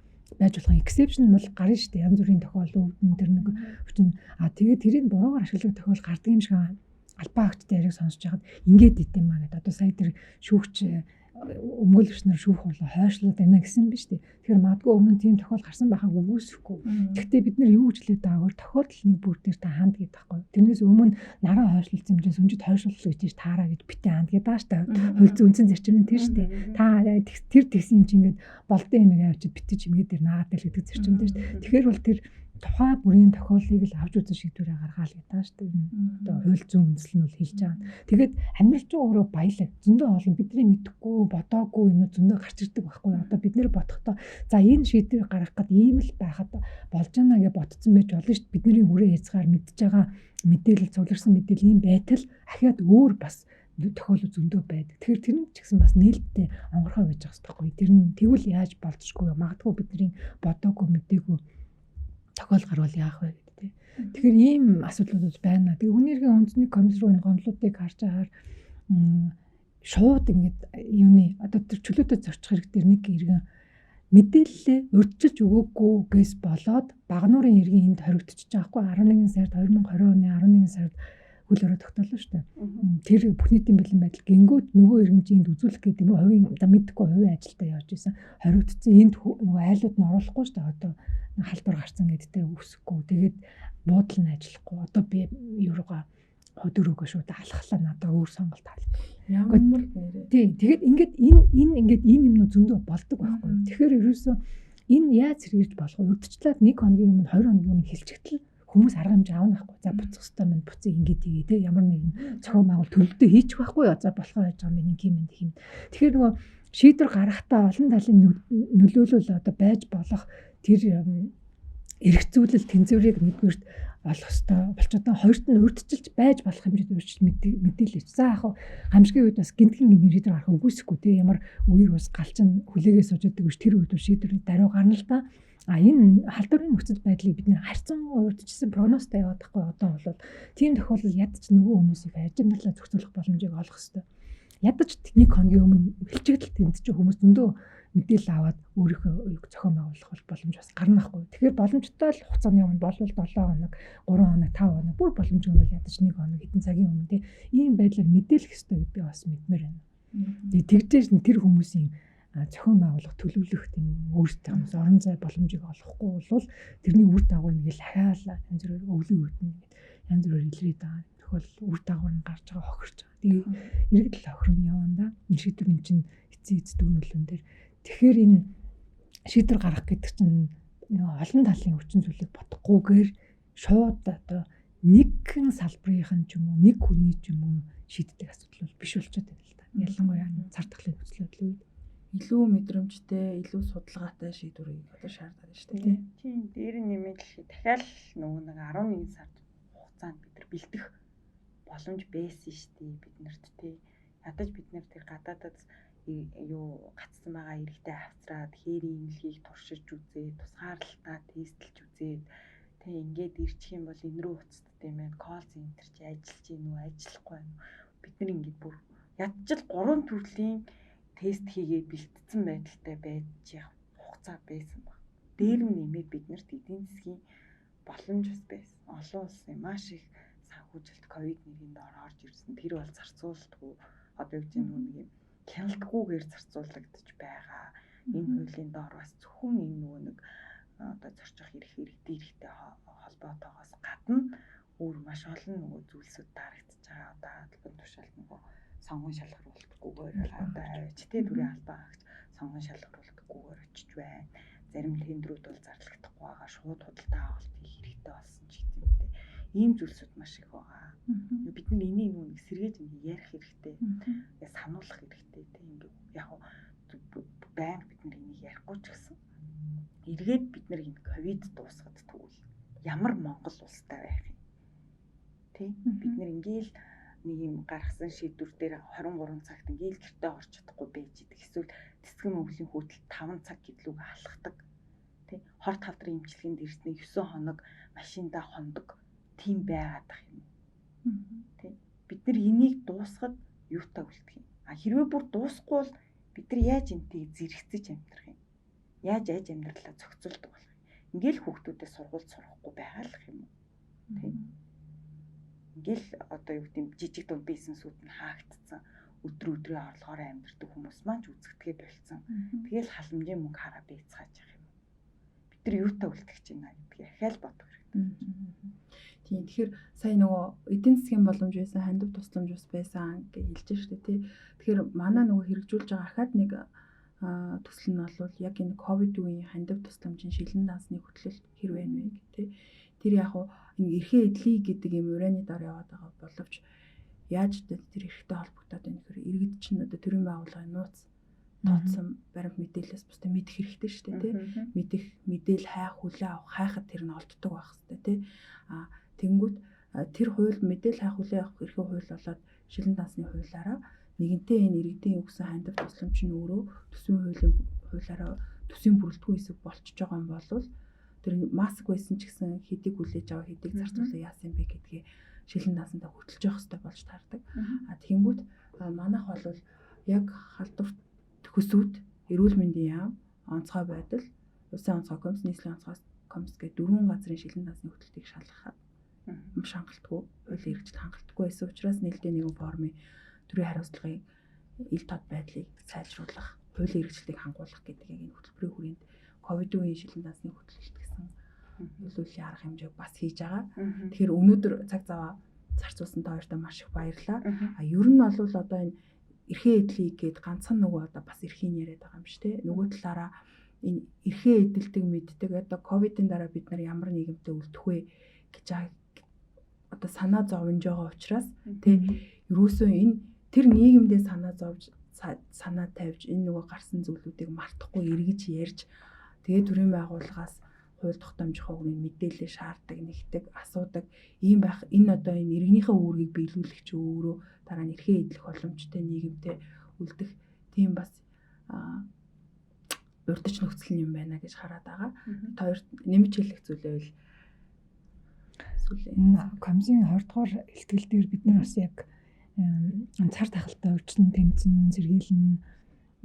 байж болох exception бол гарна шүү дээ. Янз бүрийн тохиолдол өвдөн тэр нэг хүчин а тэгээд тэрийг буруугаар ашиглах тохиол гардаг юм шиг албан агчтай яриг сонсож байхад ингээд идэм маа гэдэг. Одоо сая тэр шүүгч өмгөөлөгч нар шүүх хурлаа хойшлоод байна гэсэн биз дээ. Тэгэхээр магадгүй өмнө нь тийм тохиол гарсан байхаг үгүйсэхгүй. Гэхдээ бид нар юу гэж хэлээд байгаагаар тохиолдол нэг бүр дээр та ханд гэдэг байхгүй. Тэрнээс өмнө нараа хойшлолцсон юм чинь сүнжид хойшлол гэж тийш таараа гэж битээ ханд гэдэг байгаа шүү дээ. Хууль зүйн үндсэн зарчим нь тэр шүү дээ. Та тэр тэгсэн юм чинь ингээд болдсон юм авчид битээ чимгээ дээр наагаад л гэдэг зарчимтэй шүү дээ. Тэгэхээр бол тэр Тухай бүрийн тохиоллыг л авч үзэн шийдвэрээ гаргаал гэдэг тааш шүү дээ. Одоо хууль зүйн үндэслэл нь бол хэлж байгаа. Тэгээд амьдрал чинь өөрөө баялаг. Зөндөө олон бидний мэдэхгүй, бодоогүй юмнууд зөндөө гарч ирдэг байхгүй юу? Одоо бид нэр бодохдоо за энэ шийдвэр гаргах гээд ийм л байхад болж байна гэж ботцсон байж болно шүү дээ. Бидний хүрээ хязгаар мэдж байгаа мэдээлэл, цугларсан мэдээлэл ийм байтал ахиад өөр бас тохиолдол зөндөө байдаг. Тэгэхээр тэр нь ч гэсэн бас нээлттэй онгорхой байж байгаа хэрэгтэй байхгүй. Тэр нь тэгвэл яаж болзошгүй магадгүй бидний бодоогүй мэдээгүй тохиол гарвал яах вэ гэдэг тийм. Тэгэхээр ийм асуудлууд байна. Тэгээ хүний эрхийн үндэсний комисс руу энэ гомдлуудыг харж байгаар шууд ингээд юуны одоо тэр чөлөөтэй зорчих хэрэг дээр нэг иргэн мэдээллээ урьдчилж өгөөгүйгээс болоод Багануурын иргэн энд хоригдчихэж байгаа байхгүй 11 сард 2020 оны 11 сард хөл өрөө тогтоолоо шүү дээ. Тэр бүх нийтийн бэлэн байдал гингүүт нөгөө иргэн чинь энд үзүүлэх гэдэг юм уу хувийн одоо мэдхгүй хувийн ажилдаа явж исэн хоригдсон энд нөгөө айлууд нь оруулахгүй шүү дээ. Одоо халдвар гарцсан гэдэгтэй өсөхгүй. Тэгээд буудал нь ажиллахгүй. Одоо би юуруугаа хөдөрөөгөө шууд алхахлаа надаа өөр сонголт харлаа. Ямар нэрээ. Тий. Тэгээд ингээд энэ ингээд ийм юмнууд зөндөө болдог байхгүй. Тэгэхээр ерөөсөө энэ яаж сэргийж болох вэ? Урдчлаад 1 хоногийн өмнө 20 хоногийн өмнө хэлчихтэл хүмүүс арга хэмжээ авах байхгүй. За буцах хэвээр мань буцыг ингээд хийгээ те ямар нэгэн зохион байгуул төлөвлөлтөө хийчих байхгүй. За болохоор яаж байгаа юм нэг юм юм юм. Тэгэхээр нөгөө шийдвэр гаргахтаа олон талын нөлөөлөл одоо байж болох тэр эргцүүлэл тэнцвэрийг нэгдүгüрт олох ёстой. Болчодоо хоёрт нь урьдчилж байж болох хэмжээнд урьдчилж мэдээлээч. За яг гамшигын үед бас гинтхэн гинтхэн шийдвэр гарах үгүйсэхгүй те ямар үер ус галчин хүлээгээ сууж байдаг биш тэр үед шийдвэр даруй гарна л да. А энэ халдварын нөхцөл байдлыг бид нэр харьцангуй урьдчилсан прогнозтой яваад байхгүй одоо бол тийм тохиолдол ядч нөгөө хүмүүсийг ажил амьдралаа зохицуулах боломжийг олох ёстой. Ядаж нэг хоногийн өмнө бэлчигдэл тэнд чинь хүмүүс зөндөө мэдээлэл аваад өөрийнхөө юг зохион байгуулах боломж бас гарна хгүй. Тэгэхээр боломжтой л хугацааны өмнө болвол 7 хоног, 3 хоног, 5 хоног бүр боломжгүй бол ядаж 1 хоног хэдэн цагийн өмнө тий ийм байдлаар мэдээлэх ёстой гэдгийг бас мэдмээр байна. Тэгээ тэгжээж тэр хүмүүсийн зохион байгуулах, төлөвлөх тийм өөртөө хүмүүс орон зай боломжийг олохгүй бол тэрний үр дагавар нэг л ахаал янз бүрээр өвлийн үед нь янз бүрээр илрээд байгаа. Тохиол үр дагавар нь гарч байгаа хохирч байгаа. Тэгээ иргэдэл хохирно явна да. Энэ шийдвэр чинь эцсийн эц дүгнэлэн дээр. Тэгэхээр энэ шийдвэр гаргах гэдэг чинь нөгөө олон талын хүчин зүйлийг бодохгүйгээр шууд одоо нэгэн салбарын ч юм уу нэг хүний ч юм уу шийддэг асуудал бол биш болчиход байна л да. Ялангуяа цар тахлын нөхцөл байдлын үед илүү мэдрэмжтэй, илүү судалгаатай шийдвэрийг одоо шаардаад байна шүү дээ. Тийм, дээр нь нэмээд дахиад нөгөө нэг 11 сард хугацаанд бид нар бэлдэх боломж байсан шүү дээ бид нарт тий. Ядаж бид нар тэр гадаадад юу гацсан байгаа иргэдээ авчраад хээрийн имлэгийг туршиж үзээд тусгаарлалтаа тестлж үзээд тэг ингээд ирчих юм бол энэ рүү уцтд юм байна. Call center чи ажиллаж гин үү, ажиллахгүй байна уу? Бид нар ингээд бүр ядчил гурван төрлийн тест хийгээ бэлтцсэн байдалтай байж явах хугацаа байсан баг. Дээр нь нэмээд бид нарт эдийн засгийн боломж бас байсан. Олон улсын маш их санхүүжилт ковид нэгэн дор орж ирсэн. Тэр бол зарцуулалтгүй одоо юу гэж нэг юм хяналтгүйгээр зарцуулагдаж байгаа. Энэ хуулийн дор бас зөвхөн энэ нөгөө нэг одоо зорчих эрх иргэдийн эрхтэй холбоотойгоос гадна өөр маш олон нөгөө зүйлсүүд дарагдчихж байгаа. Одоо албан тушаалд нөгөө сонгон шалгаруулалтгүйгээр одоо аваач тий төрийн албан хаагч сонгон шалгаруулалтгүйгээр очиж байна. Зарим тендрүүд бол зарлагдахгүй байгаа. Шууд худалдаа авалт хийх хэрэгтэй болсон ч гэдэг юм те. Ийм зүйлсүүд маш их байгаа. Бид нар энийг нүг сэргээж ингээ ярих хэрэгтэй. Ингээ сануулах хэрэгтэй те. Ингээ яг байнга бид нар энийг ярихгүй ч гэсэн эргээд бид нар энэ ковид дуусахад тэгвэл ямар Монгол улстай байх юм. Тэ? Бид нар ингээл нэг юм гаргасан шийдвэр дээр 23 цагт ингээл гэртээ орч чадахгүй байж идэг. Эсвэл тэсгэн өвлийн хөтөл 5 цаг гэдлүүг алхдаг. Тэ? Хор тавдрын эмчилгээнд ирсний 9 хоног машиндаа хондог. Тийм байгаад ах юм. Тэ? Бид нар энийг дуусгад юутай үлдэх юм? А хэрвээ бүр дуусахгүй бол бид нар яаж энтэй зэрэгцэж амьдрах юм? Яаж аж амьдралаа зохицуулдаг болох юм? Ингээл хүүхдүүдэд сургуульд сурахгүй байгаа л юм уу? Тэ? Ингээл одоо юу гэдэг жижиг дунд бизнесүүд нь хаагдцсан өдөр өдрийн орлогоор амьдардаг хүмүүс маань ч үзэгдэхээ болцсон. Тэгэл халамжийн мөнгө хараа бийцгааж явах юм. Бид нар юутай үлдэх гэж байна гэдгийг ахаал бодох хэрэгтэй. Тийм, тэгэхээр сая нөгөө эдийн засгийн боломж байсан, хандив тусламж бас байсан гэж хэлж штэ тий. Тэгэхээр манай нөгөө хэрэгжүүлж байгаа ахаад нэг төсөл нь бол яг энэ ковид үеийн хандив тусламжийн шилэн дансны хөтлөлт хэр байна вэ гэх. Тэр яг хуу энэ эрхээ эдлий гэдэг юм урайны дор яваад байгаа боловч яаж тэр эрхтэй холбогдоод байна гэхээр иргэд чинь одоо төрийн байгууллагын нууц тооцсон баримт мэдээлэлээс бусдад мэдэх хэрэгтэй шүү дээ, тий. Мэдэх мэдээлэл хайх, хүлээ авах, хайхад тэр нь олддог байх хэрэгтэй, тий. А тэгэнгүүт тэр хууль мэдээлэл хайх, хүлээ авах эрхийн хууль болоод шилэн дансны хуулиараа нэгэнтээ энэ иргэдийн өгсөн хандив тусламж нь өөрөө төсвийн хуулийн хуулиараа төсвийн бүрэлдэхүүн хэсэг болчихж байгаа юм бол тэр маск байсан ч гэсэн хэдийг хүлээж аваа, хэдийг зарцуулаа яасан бэ гэдгээ шилэн дансандаа хөтөлж явах хэрэгтэй болж таардаг. А тэгэнгүүт манайх бол яг халдвар төхөсүүд, эрүүл мэндийн яам, онцгой байдал, улсын онцгой комисс, нийслэлийн онцгой комисс гэх дөрвөн газрын шилэн дансны хөтлөлтийг шалгахад маш хангалтгүй, хуулийн хэрэгжил хангалтгүй байсан учраас нээлттэй нэгэн формын төрийн хариуцлагын ил тод байдлыг сайжруулах, хуулийн хэрэгжилтийг хангуулах гэдэг яг энэ хөтөлбөрийн хүрээнд ковид үеийн шилэн дансны хөтлөлт гэсэн нөлөөллийн арга хэмжээг бас хийж байгаа. Тэгэхээр өнөөдөр цаг зав зарцуулсан та хоёртоо маш их баярлалаа. А ер нь бол одоо энэ эрхээ эдлийг гээд ганцхан нөгөө одоо бас эрхийн яриад байгаа юм шүү те. Нөгөө талаараа энэ эрхээ эдэлдэг мэддэг одоо ковидын дараа бид нар ямар нийгэмтэй үлдэх вэ гэж одоо санаа зовж байгаа учраас те, ерөөсөө энэ тэр нийгэмдээ санаа зовж, санаа тавьж энэ нөгөө гарсан зүйлүүдийг мартахгүй эргэж ярьж, тэгээ төрийн байгууллагаас хууль тогтоомжийнхоо үгийн мэдээлэл шаарддаг, нэгдэг, асуудаг ийм байх. Энэ одоо энэ иргэнийхээ үүргийг биелүүлэх чи өөрөө дараа нь эрхээ эдлэх боломжтой нийгэмтэй үлдэх тийм бас урдч нөхцөл юм байна гэж хараад байгаа. Та хоёрт нэмж хэлэх зүйлээ сүүлийн комиссийн 20 дугаар илтгэл дээр бид нар бас яг цар тахалтай урьдчилан тэмцэн, сэргийлэн,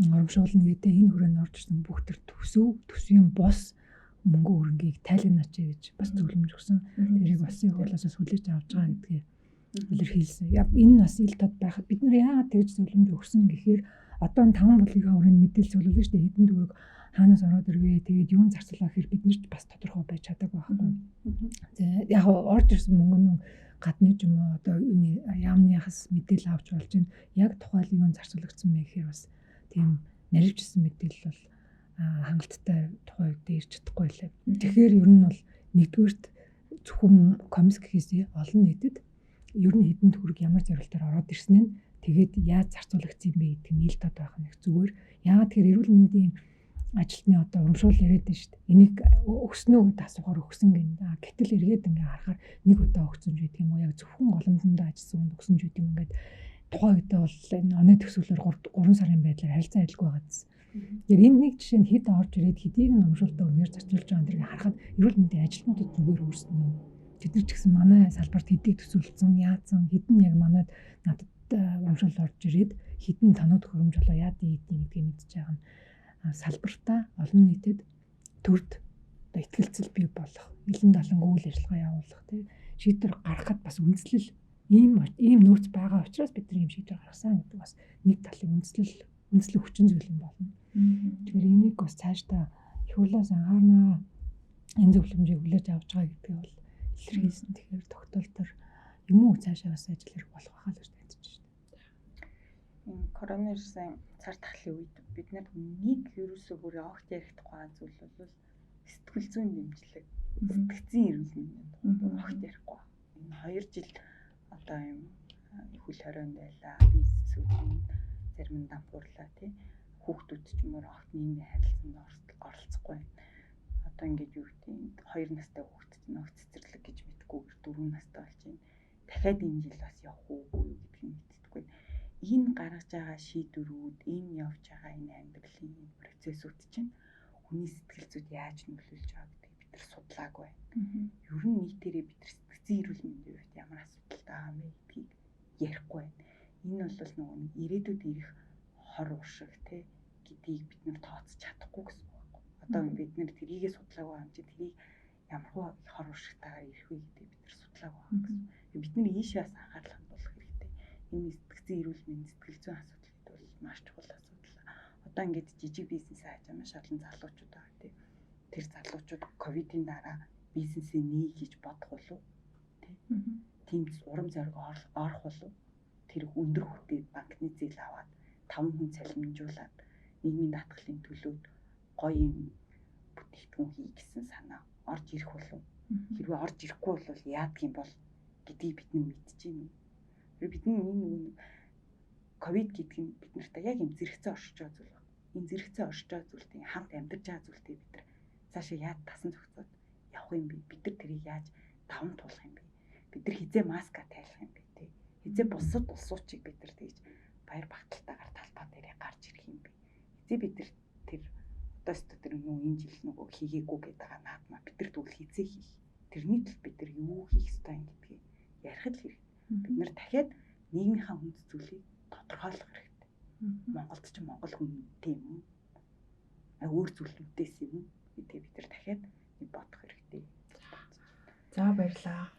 урамшуулна гэдэг энэ хүрээнд орж ирсэн бүх тэр төсөв, төсвийн бос мөнгө хөрөнгийг тайлгнаач гэж бас зөвлөмж өгсөн. Тэрийг улсын хурлаас хүлээж авч байгаа гэдгийг илэрхийлсэн. Энэ бас ил тод байхад бид нар яагаад тэгж зөвлөмж өгсөн гэхээр одоо 5 бүлгийн хүрээнд мэдээлэл зөвлөлөө шүү дээ. Хэдэн төгрөг хаанаас ороод ирвэ? Тэгээд юун зарцуулаа гэхээр бид нар ч бас тодорхой байж чадаагүй байхгүй. За яг орж ирсэн мөнгө нь гадны ч юм уу одоо юуны яамныхаас мэдээлэл авч болж байна. Яг тухайл юун зарцуулагдсан бэ гэхээр бас тийм наривчсан мэдээлэл бол хангалттай тухайн үед ирж чадахгүй лээ. Тэгэхээр ер нь бол нэгдүгээрт зөвхөн комисс гэхээсээ олон нийтэд ер нь хэдэн төгрөг ямар зорилтоор ороод ирсэн нь тэгээд яаж зарцуулагдсан юм бэ гэдэг нь ил тод байх нь их зүгээр. Яагаад тэгэхээр эрүүл мэндийн ажилтны одоо урамшуул яриад байна шүү дээ. Энийг өгснөө гэдээ асуухаар өгсөн гин. Гэтэл эргээд ингээ харахаар нэг удаа өгсөн ч гэдэг юм уу, яг зөвхөн голомтонд ажилласан хүнд өгсөн ч гэдэг юм, ингээд тухайн үедээ бол энэ оны төсөөлөөр 3 сарын байдлаар харилцан адилгүй байгаа гэсэн. Тэгэхээр энэ нэг жишээ нь хэд орж ирээд хэдийг нь урамшуултаа үнээр зарцуулж байгаа тэрийг харахад эрүүл мэндийн ажилтнуудад зүгээр өөрснөө. Тэд нар ч гэсэн манай салбарт хэдийг төсөөлсөн, яатсан, хэдэн яг манад надад урамшуул орж ирээд хэдэн тоног төхөөрөмж болоо яад ийдیں гэдгийг мэдж байгаа нь салбартаа олон нийтэд төрд одоо ихтгэлцэл бий болох, илэн далан үйл ажиллагаа явуулах тий шийдвэр гаргахад бас үндслэл ийм нөөц байгаа учраас бид нар ийм шийдвэр гаргасан гэдэг бас нэг талын үндслэл хүчин зүйл юм болно. Тэгэхээр энийг бас цаашдаа их хурлаас анхаарнаа, энэ зөвлөмжийг хүлээж авч байгаа гэдгийг бол илэрхийлсэн. Тэгэхээр тогтоолтоор юм уу цаашаа бас ажил хэрэг болох байхаа л гэж найдаж байна. Энэ коронавирусын цар тахлын үед бид нар нэг ерөөсөө бүр огт ярихдаггүй зүйл бол сэтгэл зүйн дэмжлэг, сэтгцийн эрүүл мэндийн огт ярихгүй. Энэ 2 жил одоо юм хөл хорионд байлаа, бизнесүүд зарим нь дампуурлаа тий. Хүүхдүүд ч юм уу огт нийгмийн харилцаанд оролцохгүй байна. Одоо ингээд юу гэдэг 2 настай хүүхд чинь огт цэцэрлэг гэж мэдхгүйгээр 4 настай болж байна. Дахиад энэ жил бас явах уугүй юу гэдгийг мэддэггүй. Энэ гаргаж байгаа шийдвэрүүд, энэ явж байгаа энэ амьдралын энэ процессүүд чинь хүний сэтгэл зүйд яаж нөлөөлж байгаа гэдгийг бид нар судлаагүй байна. Ер нь нийтээрээ бид нар сэтгцийн эрүүл мэндийн хувьд ямар асуудалтай байгаа юм бэ гэдгийг ярихгүй байна. Энэ бол нөгөө нэг ирээдүйд ирэх хор уршиг те гэдгийг бид нар тооцож чадахгүй гэсэн үг байхгүй. Одоо бид нар тэрийгээ судлаагүй юм чи тэрийг ямар хор уршигтайгаар ирэх вэ гэдгийг бид нар судлаагүй байгаа гэсэн. Бид нар ийшээ бас анхаарал хандуулах хэрэгтэй. Энэ сэтгцийн эрүүл мэнд, сэтгэл зүйн асуудал гэдэг бол маш чухал асуудал. Одоо ингээд жижиг бизнес хайж маш олон залуучууд байгаа тий. Тэр залуучууд ковидын дараа бизнесээ нээ гэж бодох болов тий. Тийм урам зориг орох болов. Тэр өндөр хүүтэй банкны зээл аваад 5 хүн цалинжуулаад нийгмийн даатгалын төлөө гоё юм бүтээгдэхүүн хий гэсэн санаа орж ирэх болов? Хэрвээ орж ирэхгүй бол яадаг юм бол гэдгийг бид нар мэдэж байна. Тэр бидний энэ нөгөө ковид гэдэг нь бид нартай яг юм зэрэгцээ оршиж байгаа зүйл байна. Энэ зэрэгцээ оршиж байгаа зүйлтэй хамт амьдарч байгаа зүйлтэй бид нар цаашаа яаж тасан зохицоод явах юм бэ? Бид нар тэрийг яаж даван туулах юм бэ? Бид нар хизээ маска тайлах юм бэ те? Хизээ бусад улсуучийг бид нар тэгж баяр багталтайгаар талбай дээрээ гарч ирэх юм бэ? Хизээ бид нар тэр одоо өстө тэр нүү энэ жил нөгөө хийгээгүй гэдэг байгаа наадмаа бид нар тэгвэл хизээ хийх. Тэрний тул бид нар юу хийх ёстой юм гэдгийг ярих л хэрэгтэй. Бид нар дахиад нийгмийнхаа хүнд зүйлийг тодорхойлох хэрэгтэй. Монголд ч монгол хүнтэй юм уу? Өөр зүйл үнэтэйс юм уу гэдгийг бид нар дахиад нэг бодох хэрэгтэй. За баярлалаа.